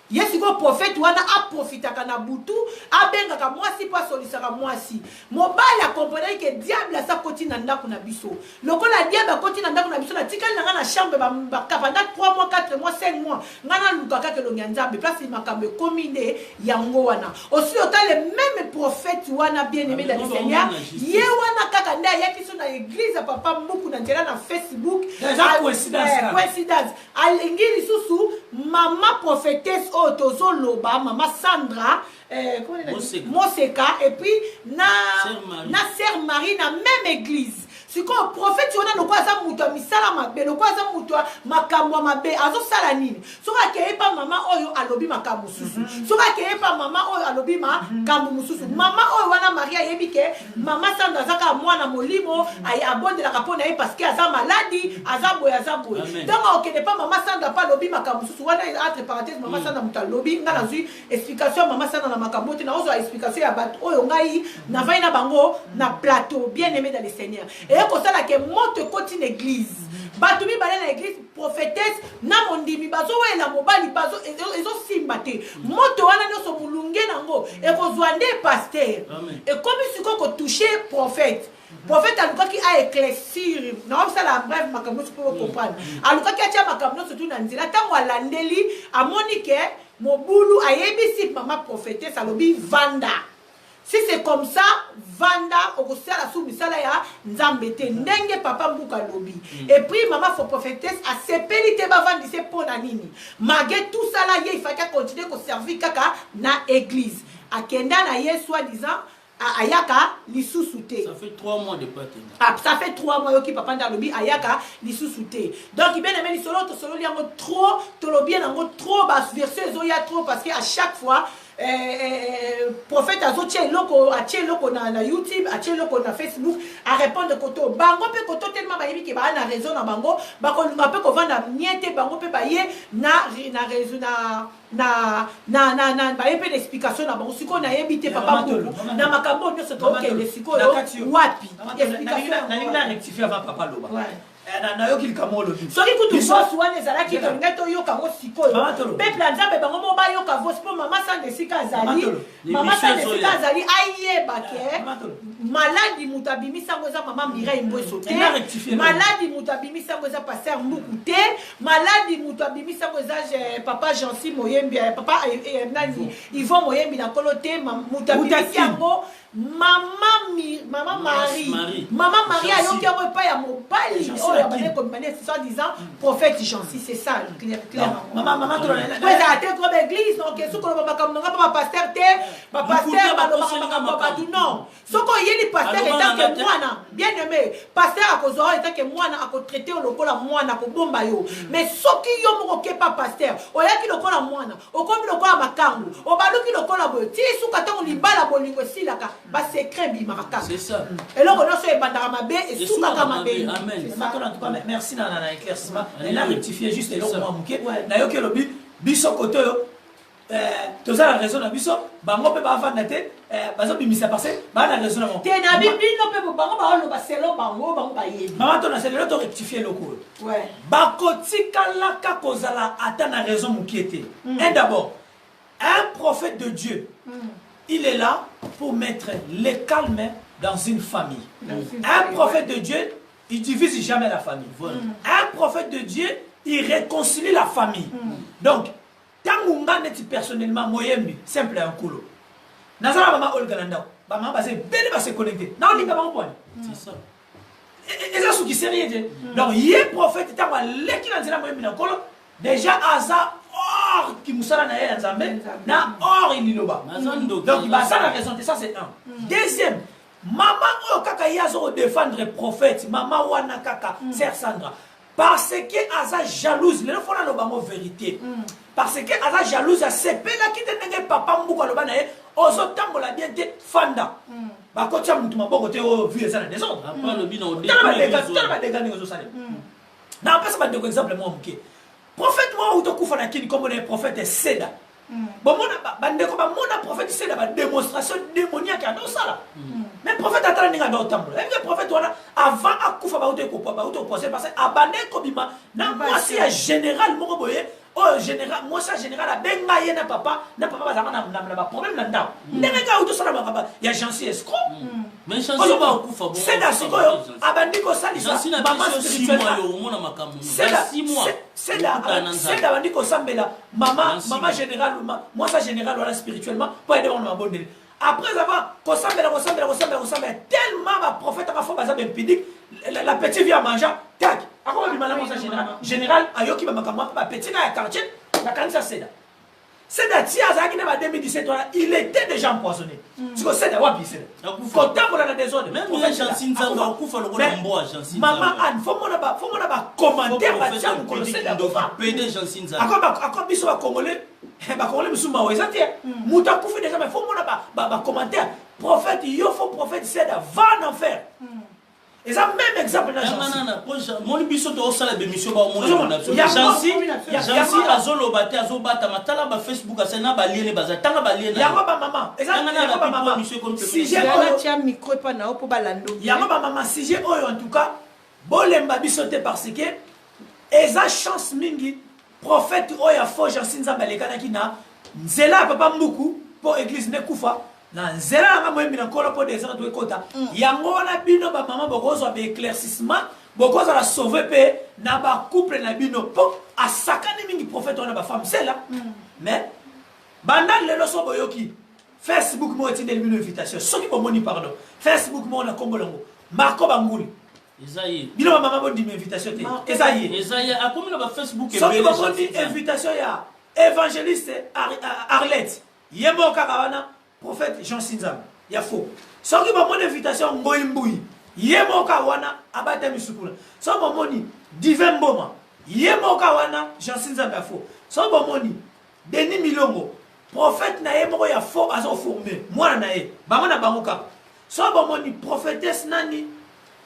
Ye sikoyo prophète wana a profitaka na butu, abengaka mwasi po asolisaka mwasi. Mobali a comprenaki que diable asi akoti na ndaku na biso. Lokola diable akoti na ndaku na biso, natikali na ngai na chambre ba, ba, pendant 3 mois, 4 mois, 5 mois, ngai naluka kaka elongi ya Nzambe. Place makambo ekomi nde yango wana. Osi ota le meme prophète wana bien aimé dans le Seigneur, ye wana kaka nde ayaki so na église ya papa Mbuku na nzela na Facebook. Eza coïncidence kaka. Coïncidence. Alingi lisusu mama prophetesse oyo tozo loba mama Sandra eh, Moseka. Moseka et puis na Sœur Marie. na sœur Marie na même église. Sikoyo prophète wana lokola aza moto ya misala mabe, lokola aza moto ya makambo ya mabe, azosala nini? Soki akei pa mama oyo alobi makambo mosusu, soki akei pa mama oyo alobi makambo mosusu, mama oyo wana Marie ayebi ke mama Sandra aza kaka mwana molimo, abondelaka mpo na ye parce que aza maladi, aza boye, aza boye. Ntango akokende pa mama Sandra mpe alobi makambo mosusu wana, entre parenthèse, mama Sandra moto alobi, nga nazwi explication ya mama Sandra na makambo te, nakozwa explication ya bato oyo ngai navandi na bango na plateau. Bien aimé dans le Seigneur, eye kosala ke moto ekoti na église, bato mibale na église, prophétesse na mondimi bazowela mobali, ezosimba te. Moto wana nyonso molunge nango ekozwa nde pasteur. Ekomi sikoyo kotouche prophète. Prophète alukaki a éclaircir, naosala bref makambo nyonso mpo bocomprendre. Alukaki atia makambo nyonso tu na nzela. Ntango alandeli, amoni ke mobulu, ayebisi mama prophétesse, alobi vanda. Si c'est comme ça, vanda, okosala sous misala ya Nzambe te. Ndenge papa Mbuka alobi. Et puis mama fo prophétesse asepeli te bavandise mpo na nini. Malgré tout ça là, ye il fallait continuer ko servir kaka na église. Akenda na ye soi-disant ayaka lisusu te. Ça fait 3 mois de pas kenda. Ah, ça fait 3 mois yoki papa nda alobi ayaka lisusu te. Donc bien aimé lisolo tosololi yango trop, tolobi yango trop, ba version ezoya trop parce que à chaque fois prophète azotia eloko, atie eloko na YouTube, atie eloko na Facebook, a répondre koto bango pe koto tellement bayebi ke ba na raison na bango, bakolinga pe kovanda nie te, bango pe baye na, na raison, na, na, na, na, na, baye pe na explication na bango. Sikoyo nayebi te, papa Mbuku, na makambo nyonso tokende sikoyo wapi? Explication Nalingi na rectifier avant papa loba. Ouais. Eh, nayoki likambo olobi. Soki kutu voice wana ezalaki, tolingai toyoka yango sikoyo. Peuple ya Nzambe, bango moko bayoka voice, mpo mama Sande esika azali, mama Sande esika azali, ayeba ke maladi moto abimisi yango eza mama Mireille Mbweso te, maladi moto abimisi yango eza pasteur Mbuku te, maladi moto abimisi yango eza papa Jansi Moyembi, papa nani, Yvon Moyembi na Nkolo te. Moto abimisi yango mama mi, mama Marie, Marie. Mama Marie Jancy. ayoki yango epai ya mobali Jancy oyo na abandaki Kin. kobima nde soi disant prophète Jancy. C'est ça, clair, clair. Mama, mama Tolo, Po ezala te ko baeglise noke soki oloba makambo nanga mpo bapaster te, bapaster Lokuta, balobaka bakoselinga makambo ya bato. makambo. Non, soki oyeli paster Aloba etanke nanga te. mwana bien aimé, paster akozwa oyo etanke mwana, akotraite yo lokola mwana, akobomba yo. Mais soki yo moko okepa paster, oyaki lokola mwana, okomi lokola makangu, obaluki lokola boye ti suka. Ntango libala, bolingo esilaka, basecret ebimaka kaka. C'est ça. Eloko nyonso ebandaka mabe esukaka Esukaka mabe. mabe. Amen. C'est ça. Mama Tolo, en tout cas, merci na éclaircissement. Alléluia. Na rectifier juste eloko C'est ça. mwa moke. Nayoki elobi biso kote oyo toza na raison na biso, bango mpe bavanda te, bazobimisa parce baa na raison na bango. Te, na bino mpe, bango baoloba selo bango, bango bayebi. Mama to na se, lelo to rectifier eloko oyo. Bakotikalaka kozala ata na raison mokie te. Un, d'abord, un prophète de Dieu, il est là pour mettre le calme dans une famille. Dans une Un famille, prophète de Dieu, il divise jamais la famille. Voilà. Un prophète de Dieu, il réconcilie la famille. Donc ntango nga neti personnellement Moyembi simple ya Nkolo, naza na mama Olga na ndako, bamama baza ebele, base connecté, naolinga bango pwani. C'est ça. Eza suki sérieux te. Donc ye prophète, ntango aleki na nzela Moyembi na Nkolo, déjà aza hors ki mosala na ye ya Nzambe na hors liloba. Naza ndoki. Donc baza na raison te, ça c'est un. Deuxième, mama oyo kaka ye aza kodéfendre prophète, mama wana kaka sœur Sandra, parce que aza jalouse. Lelo fo naloba ngo vérité, parce que aza jalouse, asepelaki te ndenge papa Mbuku aloba na ye: ozotambola bien te, fanda, bakotia mutu maboko te, oyo vu eza na désordre. Après alobi na Tala badega, tala badega ndenge ozosalema. Na apesa bandeko exemple mwa moke. Prophète moko auti okufa na Kini, kombo na ye prophète Seda. Bomona bandeko bamona prophète Seda, badémonstration démoniaque adosala. Mais prophète, atala ndenge adotambola. Ebike prophète wana, avant akufa, bauti kopose parce que abande kobima na mwasi ya général moko boye. Oyo général, mwasi ya général abenga ye na papa, na papa bazalaka na baproblème na ndako, ndenge kaka auti osala makambo ya Jansi escroc. Mais Jansi bakufa bongo. Seda sikoyo abandi kosalisa Jansi na mama biso 6 spirituel. mois, yo omona makambo. Seda 6 mois. Seda Okutana na Nzambe. Seda abandi kosambela mama Merci. mama général, mwasi ya général wana spirituellement, mpo ayede wana mabondeli. Après avoir kosambela, kosambela, kosambela, kosambela, tellement baprophète aka fo baza baimpudique, la petite vie ya manja tak akoma bima na mwasi ya général. Général ayoki bamakambo wana, bapetit na ya quartier bakanisa Seda. Seda ti azalaki na ba 2017 wana, il était déjà empoisonné. Siko Seda wapi? Seda Akufa. kotambola na désordre. Même Prophète ye Jansi Seda, Nzambe akufa. akufa lokola Mais mbwa, Jansi mama Nzambe. Anne, fo mona bacommentaire batia mokolo Seda akufa. Pede Jansi Nzambe. Ako biso bacongolais, bacongolais mosusu mawa eza te. Moto akufi déjà, mais fo mona bacommentaire: prophète yo fo, prophète Seda va en enfer. Eza même exemple na Yanga Jansi. nana po moni biso tozosala bémission, baomona na biso. Yango- Jansi, Jansi azoloba te, azobatama. Tala bafacebook, asali na baliene, baza tanga baliene. Yango bamama, eza Yanga na yango la bamama, people, monsieur, sujet oyo. Tia micro epa na yo mpo balanda. Yango bamama, sujet oyo, en tout cas bolemba biso te, parce que eza chance mingi. Prophète oyo ya faux Jansi Nzambe alekanaki na nzela ya papa Mbuku mpo église nde kufa, na nzela yanga Moyembi na Nkolo mpo désordre ekota. Yango wana bino bamama bokozwa baéclaircissement, bokozala sauve mpe na bacouple na bino, mpo asakani mingi prophète wana bafemme sela. Mais banda lelo, so boyoki Facebook moko etindeli bino invitation, soki bomoni, pardon, Facebook moko na nkombo nango Marco Banguli, Eza ye. Bino bamama bondima invitation te, eza ye. Eza ye, akomi na bafacebook. Soki Ebele, bomoni Jansi Nzambe. invitation ya évangéliste Arlette, ye moko kaka wana prophète Jean Sinzambe ya faux. Soki bomoni invitation Ngoi Mbui, ye moko kaka wana abatami sukuna. Soki bomoni Divin Mboma, ye moko kaka wana Jean Sinzambe ya faux. Soki bomoni Denis Milongo, prophète na ye moko ya faux azoforme mwana na ye, bango na bango kaka. Soki bomoni prophétesse nani,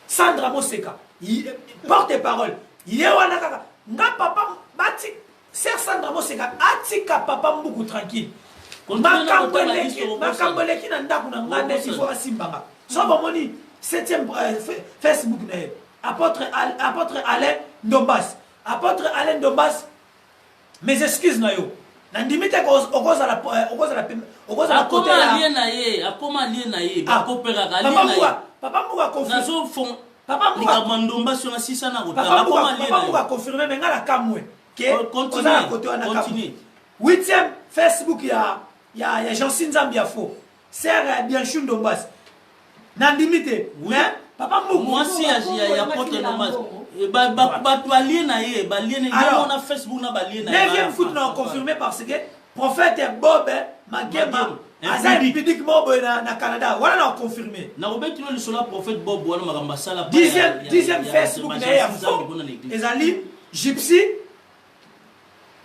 Sandra Moseka, porte parole, ye wana kaka. Nga papa bati, sœur Sandra Moseka atika papa Mbuku tranquille. Continue na Makambo kotala eleki, biso. makambo eleki na ndako na nga nde Okosala. ifo asimbanga. So bomoni septième Facebook na ye. Apôtre apôtre Alain Ndombas. Apôtre Alain Ndombas mes excuses na yo. Nandimi te okozala euh, okozala okozala côté ya allié na ye, akoma allié na ye, ah, bakoperaka allié na ye. Papa Mbuka confirme. Nazo fond Papa Mbuka likambo Ndombas wana sisa na kotala. Akoma allié na ye. Papa Mbuka confirme mais nga na kamwe ke oza na côté wana kamwe. Huitième Facebook ya ya ya Jancy Nzambi ya faux. Sœur euh, Bianchou Ndombas. Nandimi te. Mais papa Mbuku. Mwasi ya ya ya pote Ndombas. Eh, bato balie na ye balie na ye na Facebook na balie na ye. Neuvième foot na confirmé parce que prophète Bob Magema aza impudique moko boye na Canada wana na confirmé. Nakobeti no lisolo ya prophète Bob wana makambo asala. Dixième Facebook na ye ya faux ezali Gypsy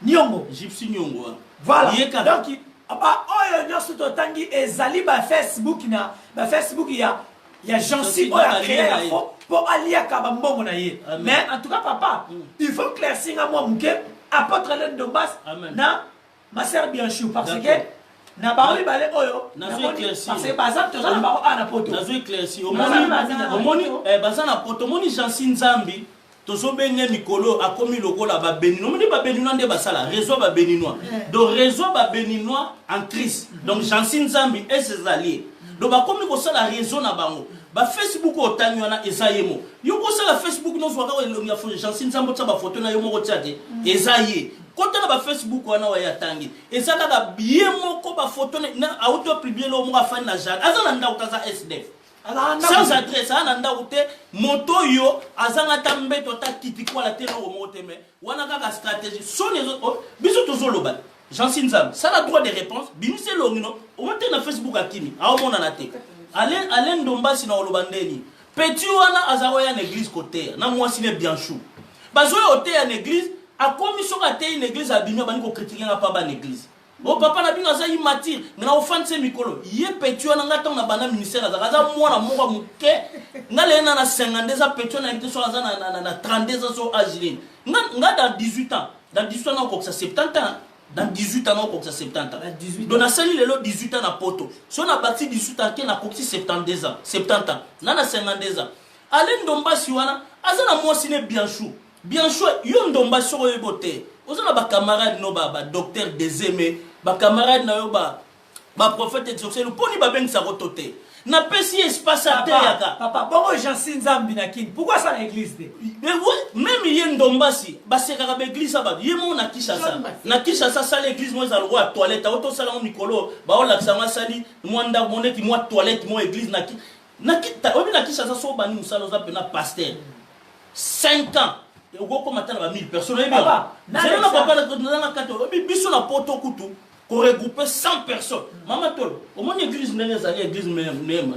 Niongo. Gypsy Niongo. Hein. Voilà. Donc ba oyo nyonso totangi ezali ba Facebook na ba Facebook ya ya Jancy oyo a créé ya faux po aliaka ba mbongo na ye. Mais en tout cas papa, mm. il faut éclaircir nga mwa muke apôtre Alain Ndombas na ma sœur Bianchou parce que na bango mibale oyo parce que baza toza na bango awa na poto. Nazo éclaircir. Omoni eh, baza na poto omoni Jancy Nzambi tozobenga mikolo akomi lokola ba beninois omoni ba beninois nde basala réseau ba beninois eh. donc réseau ba beninois en crise donc jansi nzambi et ses alliés donc bakomi kosala réseau na bango ba facebook oyo otangi wana eza ye mo yo kosala facebook nozwa kaka elongi ya jansi nzambi otya bafoto na yo moko otya te mm. eza ye kota na bafacebook wana oyo atangi eza kaka ye moko bafoto auti opublie loo moko afandi na jardin aza na ndako te aza sdf sans adresse aza na ndako te moto oyo azanga ata mbeto ata kiti kwala te eloko moko te mais wana kaka stratégie soni oh, biso tozoloba jansi nzambe sala droit de réponse bimisa elongi no omoni te na facebook akimi aomonana te ale ndombasi na oloba ndeni petit wana aza oya na église koteya na mwasi ne bianchou bazoya oteya na église akomi soki ateyi na église abimi abandi kokritike nga mpa bana église Bo papa na bino aza immature nga na ofandisa ye mikolo ye petit wana nga ntango na banda ministère azalaka aza mwana moko ya moke nga leye na na 52 eza petit wana yebi te soki aza na, na, na, na 32 ans so age nini nga, nga dans 18 ans dans 18 ans nakokokisa 70 ans dans 18 ans nakokokisa 70 ans donc nasali lelo 18 ans na poto so nabakisi 18 ans ke nakokisi 72 ans 70 ans nga na 52 ans ale ndombasi wana aza na mwasi ne bianchou Bien choix yo ndomba soki oyebi te oza na ba camarade no ba, ba docteur dezeme ba camarade na yo ba ba prophète exaucé poni babengisako to te napesi ye espace ateyaka papa bongo jansi nzambi na kin pourquoi asala église te meme ye ndombasi basekaka baeglise ya bato ye moko na kinshasa na kinshasa asala église moko eza lokola toilette auto osala yango mikolo baolakisa yango asali mwa ndako mo neti mwa toilette moko église na oyebi na kinshasa so obandi mosala oza mpena pasteur 5 ans okokoma ata na ba 1000 personnes oyebi yango zela na papa naza na kati oyebi biso na poto kutu koregroupe 100 personnes mama tolo omoni église ndenge ezali église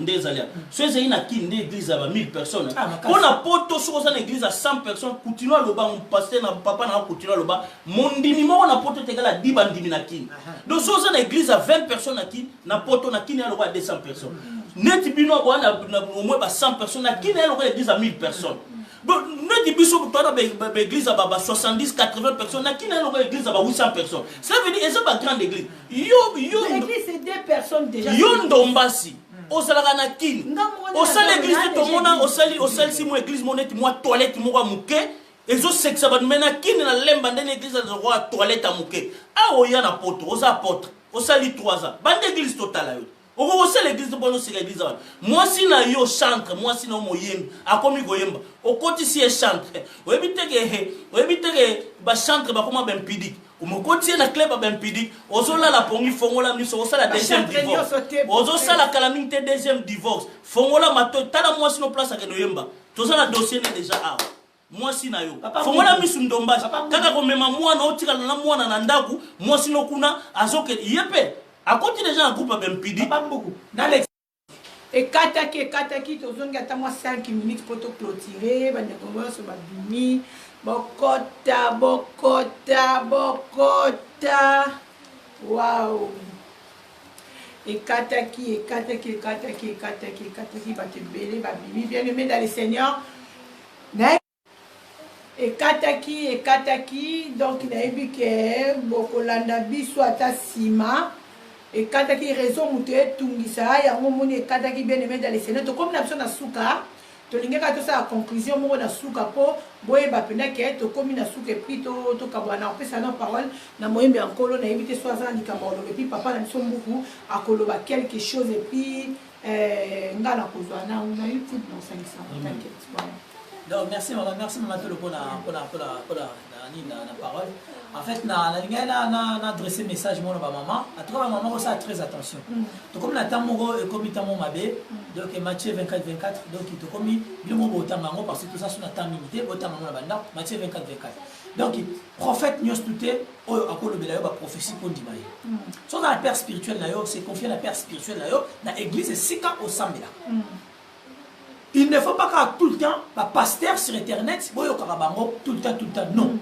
nde ezali so ezali na kini nde église ya ba 1000 personnes ah, mpo na poto soki oza na église ya 100 personnes kutino aloba paster na papa na kutino aloba mondimi moko na poto etekala di bandimi na kini donc soki oza na église ya 20 personnes na kini na poto na kini ya lokola 200 personnes neti bino boa na au moins ba 100 personnes na kini ya lokola église ya 1000 personnes donc neti biso toa na baéglise ya ba 70 80 personnes na kini ya lokola église ya ba 800 personnes ça veut dire eza ba grande église yo yo yo ndombasi ozalaka na kini osali église te tomona osali osalisi mwa église mo neti mwa toilette moko ya moke ezosekisa bato me na kini na lemba ndenge église azokoa toilette ya moke awa oya na poto oza apotre osali 3 ans banda eglise totala yo okoki kosala eglise mpona oseka eglise wana mwasi na yo chantre mwasi na yo moyembi akomi koyemba okotisi ye chantre oyebi teke oyebi teke bachantre bakoma baimpudique omokoti ye na club ya baimpudique ozolala pongi fongola miso osala deuxième divorce ozosala kala mingi te deuxième divorce fongola mato tala mwasi no place akende oyemba toza na dossier ne déjà awa mwasi na yo fongola misu ndombasi kaka komema mwana otikala na mwana na ndako mwasi no kuna azokende ye mpe akoti deja na groupe ya bempidi ekataki ekataki tozongi ata mwa 5 minutes mpo toclotire bandeko nyonso babimi bokota bokota bokota wau ekataki ekataki ekataki ekataki ekataki bato ebele babimi bien aimé dans le seigneur na ekataki ekataki donc nayebi ke bokolanda biso ata nsima ekataki réseau moto etungisa yango omoni ekataki bien aimé dans le seigneur tokomi na biso na suka. Tolingi kaka tosala conclusion moko na suka po boyeba penza ke tokomi na suka et puis to tokabwana. Nakopesa nano parole na moyembi ya Nkolo, nayebi te soki aza na likambo akoloba et puis papa na biso Mbuku akoloba quelque chose et puis eh, nga nakozwa na na YouTube nakosangisa yango, t'inquiète. Voilà. Donc merci maman, merci maman Tolo pona pona pona pona na nini na, na parole. En fait na na lingai na na na adresser message mona ba maman. En tout cas ba maman ça très attention. Mm. Tokomi na temps moko ekomi temps moko mabe. Mm. Donc Matthieu 24 24 donc tokomi bino moko botanga yango parce que tout ça sous na temps mingi te botanga yango na banda Matthieu 24 24. Donc prophète nyonso tout te oyo akolobela yo ba prophétie mpo ndima ye. Mm. Soki na père spirituel na yo, c'est confier na père spirituel na yo na église esika osambelaka. Mm. Il ne faut pas kaka tout le temps ba pasteurs sur internet boyokaka bango tout le temps tout le temps non. Mm.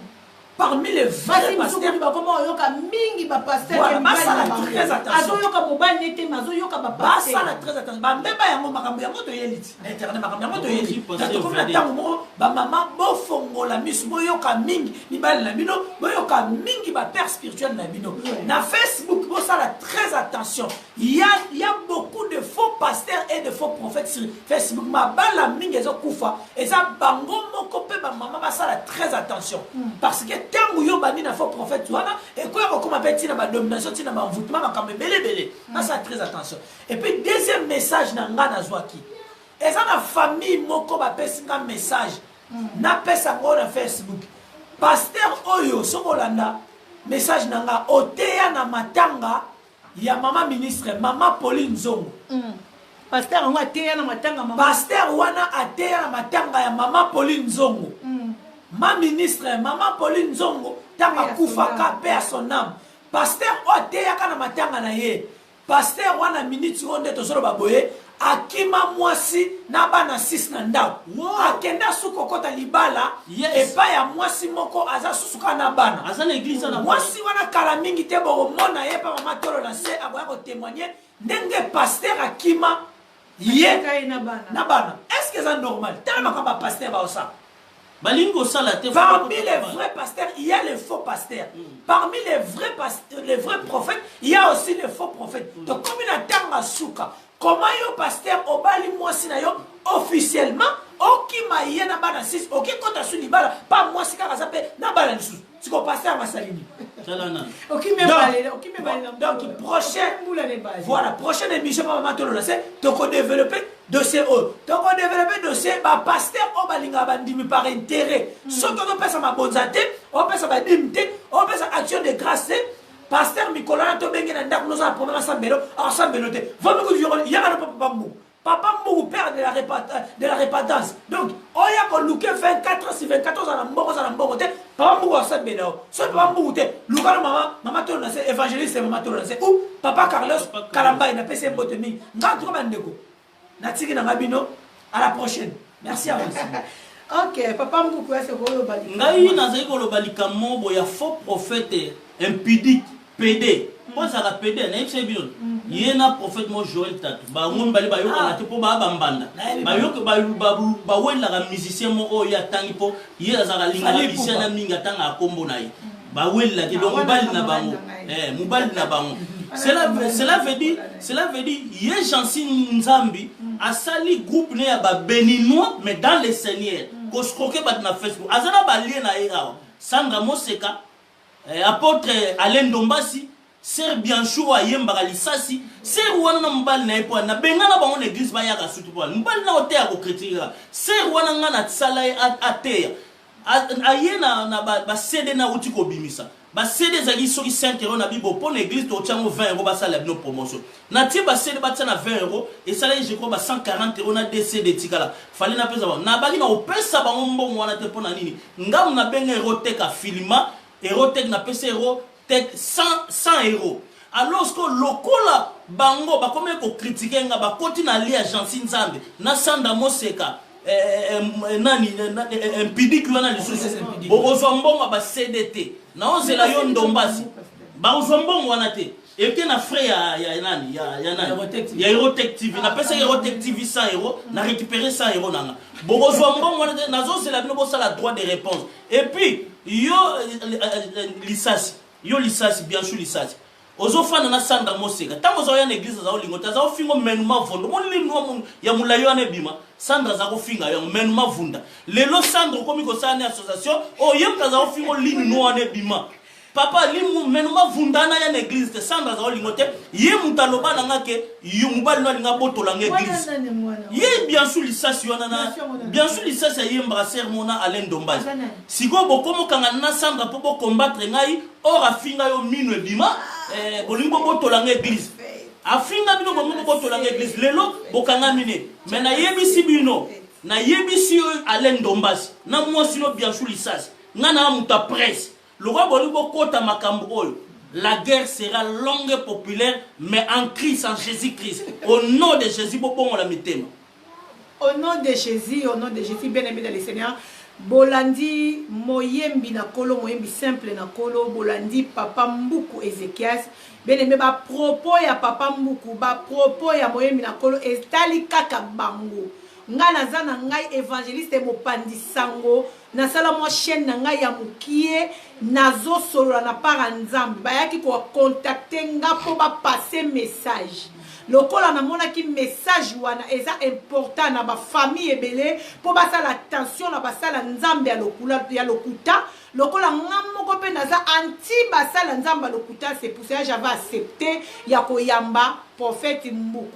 Parmi les vrais pasteurs bakoma oyoka mingi ba pasteurs voilà, basala très attention. Azoyoka mobali nete mais azoyoka ba pasteurs. Basala très attention. Ba mbeba yango makambo yango toyeli ti na internet makambo yango toyeli. Tokomi na ntango moko ba mama bofongola misu boyoka mingi mibali na bino boyoka mingi ba père spirituel na bino. Na Facebook bosala très attention. Il y a, il y a beaucoup de faux pasteurs et de faux prophètes sur Facebook. Mabala mingi ezo kufa. Eza bango moko pe ba mama basala très attention. Mm. Parce que tango yo bandi na faux prophète wana ekoya kokoma pe tina ba domination tina ba envoûtement makambo ebele ebele. Mm. Basala très attention. Et puis deuxième message na nga nazwaki. Eza na famille moko bapesi nga message. Mm. Napesa ngo na Facebook. Pasteur oyo soki olanda message na nga oteya na matanga ya mama ministre mama Pauline Nzongo. Mm. Pasteur yango ateya na matanga mama. Pasteur wana ateya na matanga ya mama Pauline Nzongo. Mm. Ma ministre mama Pauline Nzongo ntango akufaka pe à son âme. Pasteur oyo ateyaka na matanga na ye. Pasteur wana minute oyo nde tozoloba boye akima mwasi na bana 6 na ndako. Wow. Akenda su kokota libala Yes. epai ya mwasi moko aza susu kaka na bana. Aza na eglise na mwasi wana kala mingi te bokomona ye pa mama tolo na se akoya kotemoigne ndenge pasteur akima ye Atika ye na bana. na bana. Est ce que eza normal? Tala makambo ya pasteur baosala. Balingi kosala te. Parmi les vrais pasteurs, il y a les faux pasteurs. Mm. Parmi les vrais pasteurs, les vrais prophètes, il y a aussi les faux prophètes. Mm. Donc comme na tanga suka, comment yo pasteur obali mwasi na yo officiellement okima ye na bana 6 okikota su libala pa mwasi kaka aza mpe na bana lisusu siko pasteur asali nini donc prochain voilà prochaine émission pa mama tolola se tokodéveloppe dossier oyo tokodéveloppe dossier bapaster oyo balingaka bandimi par intérêt hmm. soki ozopesa mabonza te opesa badime te opesa action de grâce te paster mikolo wana tobenge na ndako noza na problème asambelo asambelo te vomi yaka na papa mbuku Papa Mbuku père de la de la repentance. Donc oya ko luke 24 sur 24 ozala na mbongo ozala na mbongo te. Papa Mbuku asambela yo. Soki papa Mbuku te, luka na mama mama Tolo na se évangéliste mama Tolo na se ou papa Carlos Kalambayi na pesi mbote mingi. Nga en tout cas bandeko natiki na nga bino à la prochaine. Merci à vous. Ok, papa Mbuku ese koloba likambo. Ngai nazali koloba likambo boye ya faux prophète impudique pede mpo azalaka pede nayebisa ye bino ye na prophète mo joel tatu bango mibale bayokana te mpo baa bambanda bawelelaka musicien moko oyo ye atangi mpo ye azalaka alingaka musicien na mingi atangaka nkombo na ye bawelelaki donc mobali na bango eh, mobali na bango cela, cela veut dire cela veut dire ye Jansi Nzambi asali groupe ne ya ba béninois mais dans le Seigneur koscroquer bato na Facebook aza na ba lien na ye awa Sandra Moseka Eh, apotre Alain Ndombasi, Sœur Bianchou oyo ayembaka lisasi, sœur wana na mobali na ye mpo nabengana bango na eglise bayaka sutu mpo mobali na oteya kokritike kaka sœur wana ngai nasala ye ateya aye na, na ba, ba CD na uti kobimisa ba CD ezalaki soki 5 euro na bibo mpo na eglise totia yango 20 euro basala bino promotion natie ba CD batia na 20 euro esalaki je crois ba 140 euro na 2 CD etikala fale napesa bango nabaki na kopesa bango mbongo wana te mpo na nini ngamu nabenga eroteka filima erotek napesa erotek 100, 100 euro alors que lokola bango bakomi kokritike nga bakoti na lia jansi nzambe na sanda moseka eh, eh, eh, nani impidiki wana lisusu bokozwa mbongo ya ba cd te naozela yo ndombasi bakozwa mbongo wana te eke na frais ya, ya nani ya, ya nani ya Erotec TV ah, napesaki Erotec TV 100 euros na récupérer 100 euros nanga bokozwa mbongo wana te nazozela bino bosala droit de réponse et puis yo euh, euh, euh, lisasi yo lisasi bianchu lisasi Ozofanda na Sandra Moseka tango oza oya na eglise aza olingo te aza ofingo menu mavondo omoni linu ya mulayi wana ebima Sandra aza kofinga yango menu mavunda lelo Sandra okomi kosala ne association oyo ye moto aza ofingo linu no wana ebima papa limu menu mavunda wana ya na eglise te Sandra aza olingo te ye moto aloba na nga ke yo mobali no alinga abotola nga eglise ye biansu lisasi wana na biansu lisasi ayembaka sermo na Alain Ndombazi sikoyo bokomokanga na Sandra mpo bocombattre ngai Or afinga yo minu ebima eh, bolingi bobotola nga eglise afinga bino bolingi bobotola nga eglise lelo bokangami ne me nayebisi bino nayebisi yo Alain Ndombasi na mwasi no Bianchou Lisasi nga na moto ya presse lokola bolingi bokota makambo oyo la guerre sera longue et populaire mais en Christ en Jésus-Christ au nom de Jésus bobongola mitema. Au nom de Jesus, au nom de Jesus, bien aimé dans le Seigneur, bolandi moyembi na kolo, moyembi simple na kolo, bolandi papa Mbuku Ezekias, bien aimé ba propos ya papa Mbuku, ba propos ya moyembi na kolo etali kaka bango. Nga naza na ngai evangeliste mopanzi sango, nasala mwa chaîne na ngai ya mukie, nazosolola na part ya Nzambe. Bayaki ko contacter nga po ba passer message. Lokola namonaki message wana eza important na ba famille ebele po basala attention na basala Nzambe ya lokula ya lokuta, lokola nga moko pe naza anti basala Nzambe ya lokuta, c'est pour cela j'avais accepte ya koyamba prophète Mbuku.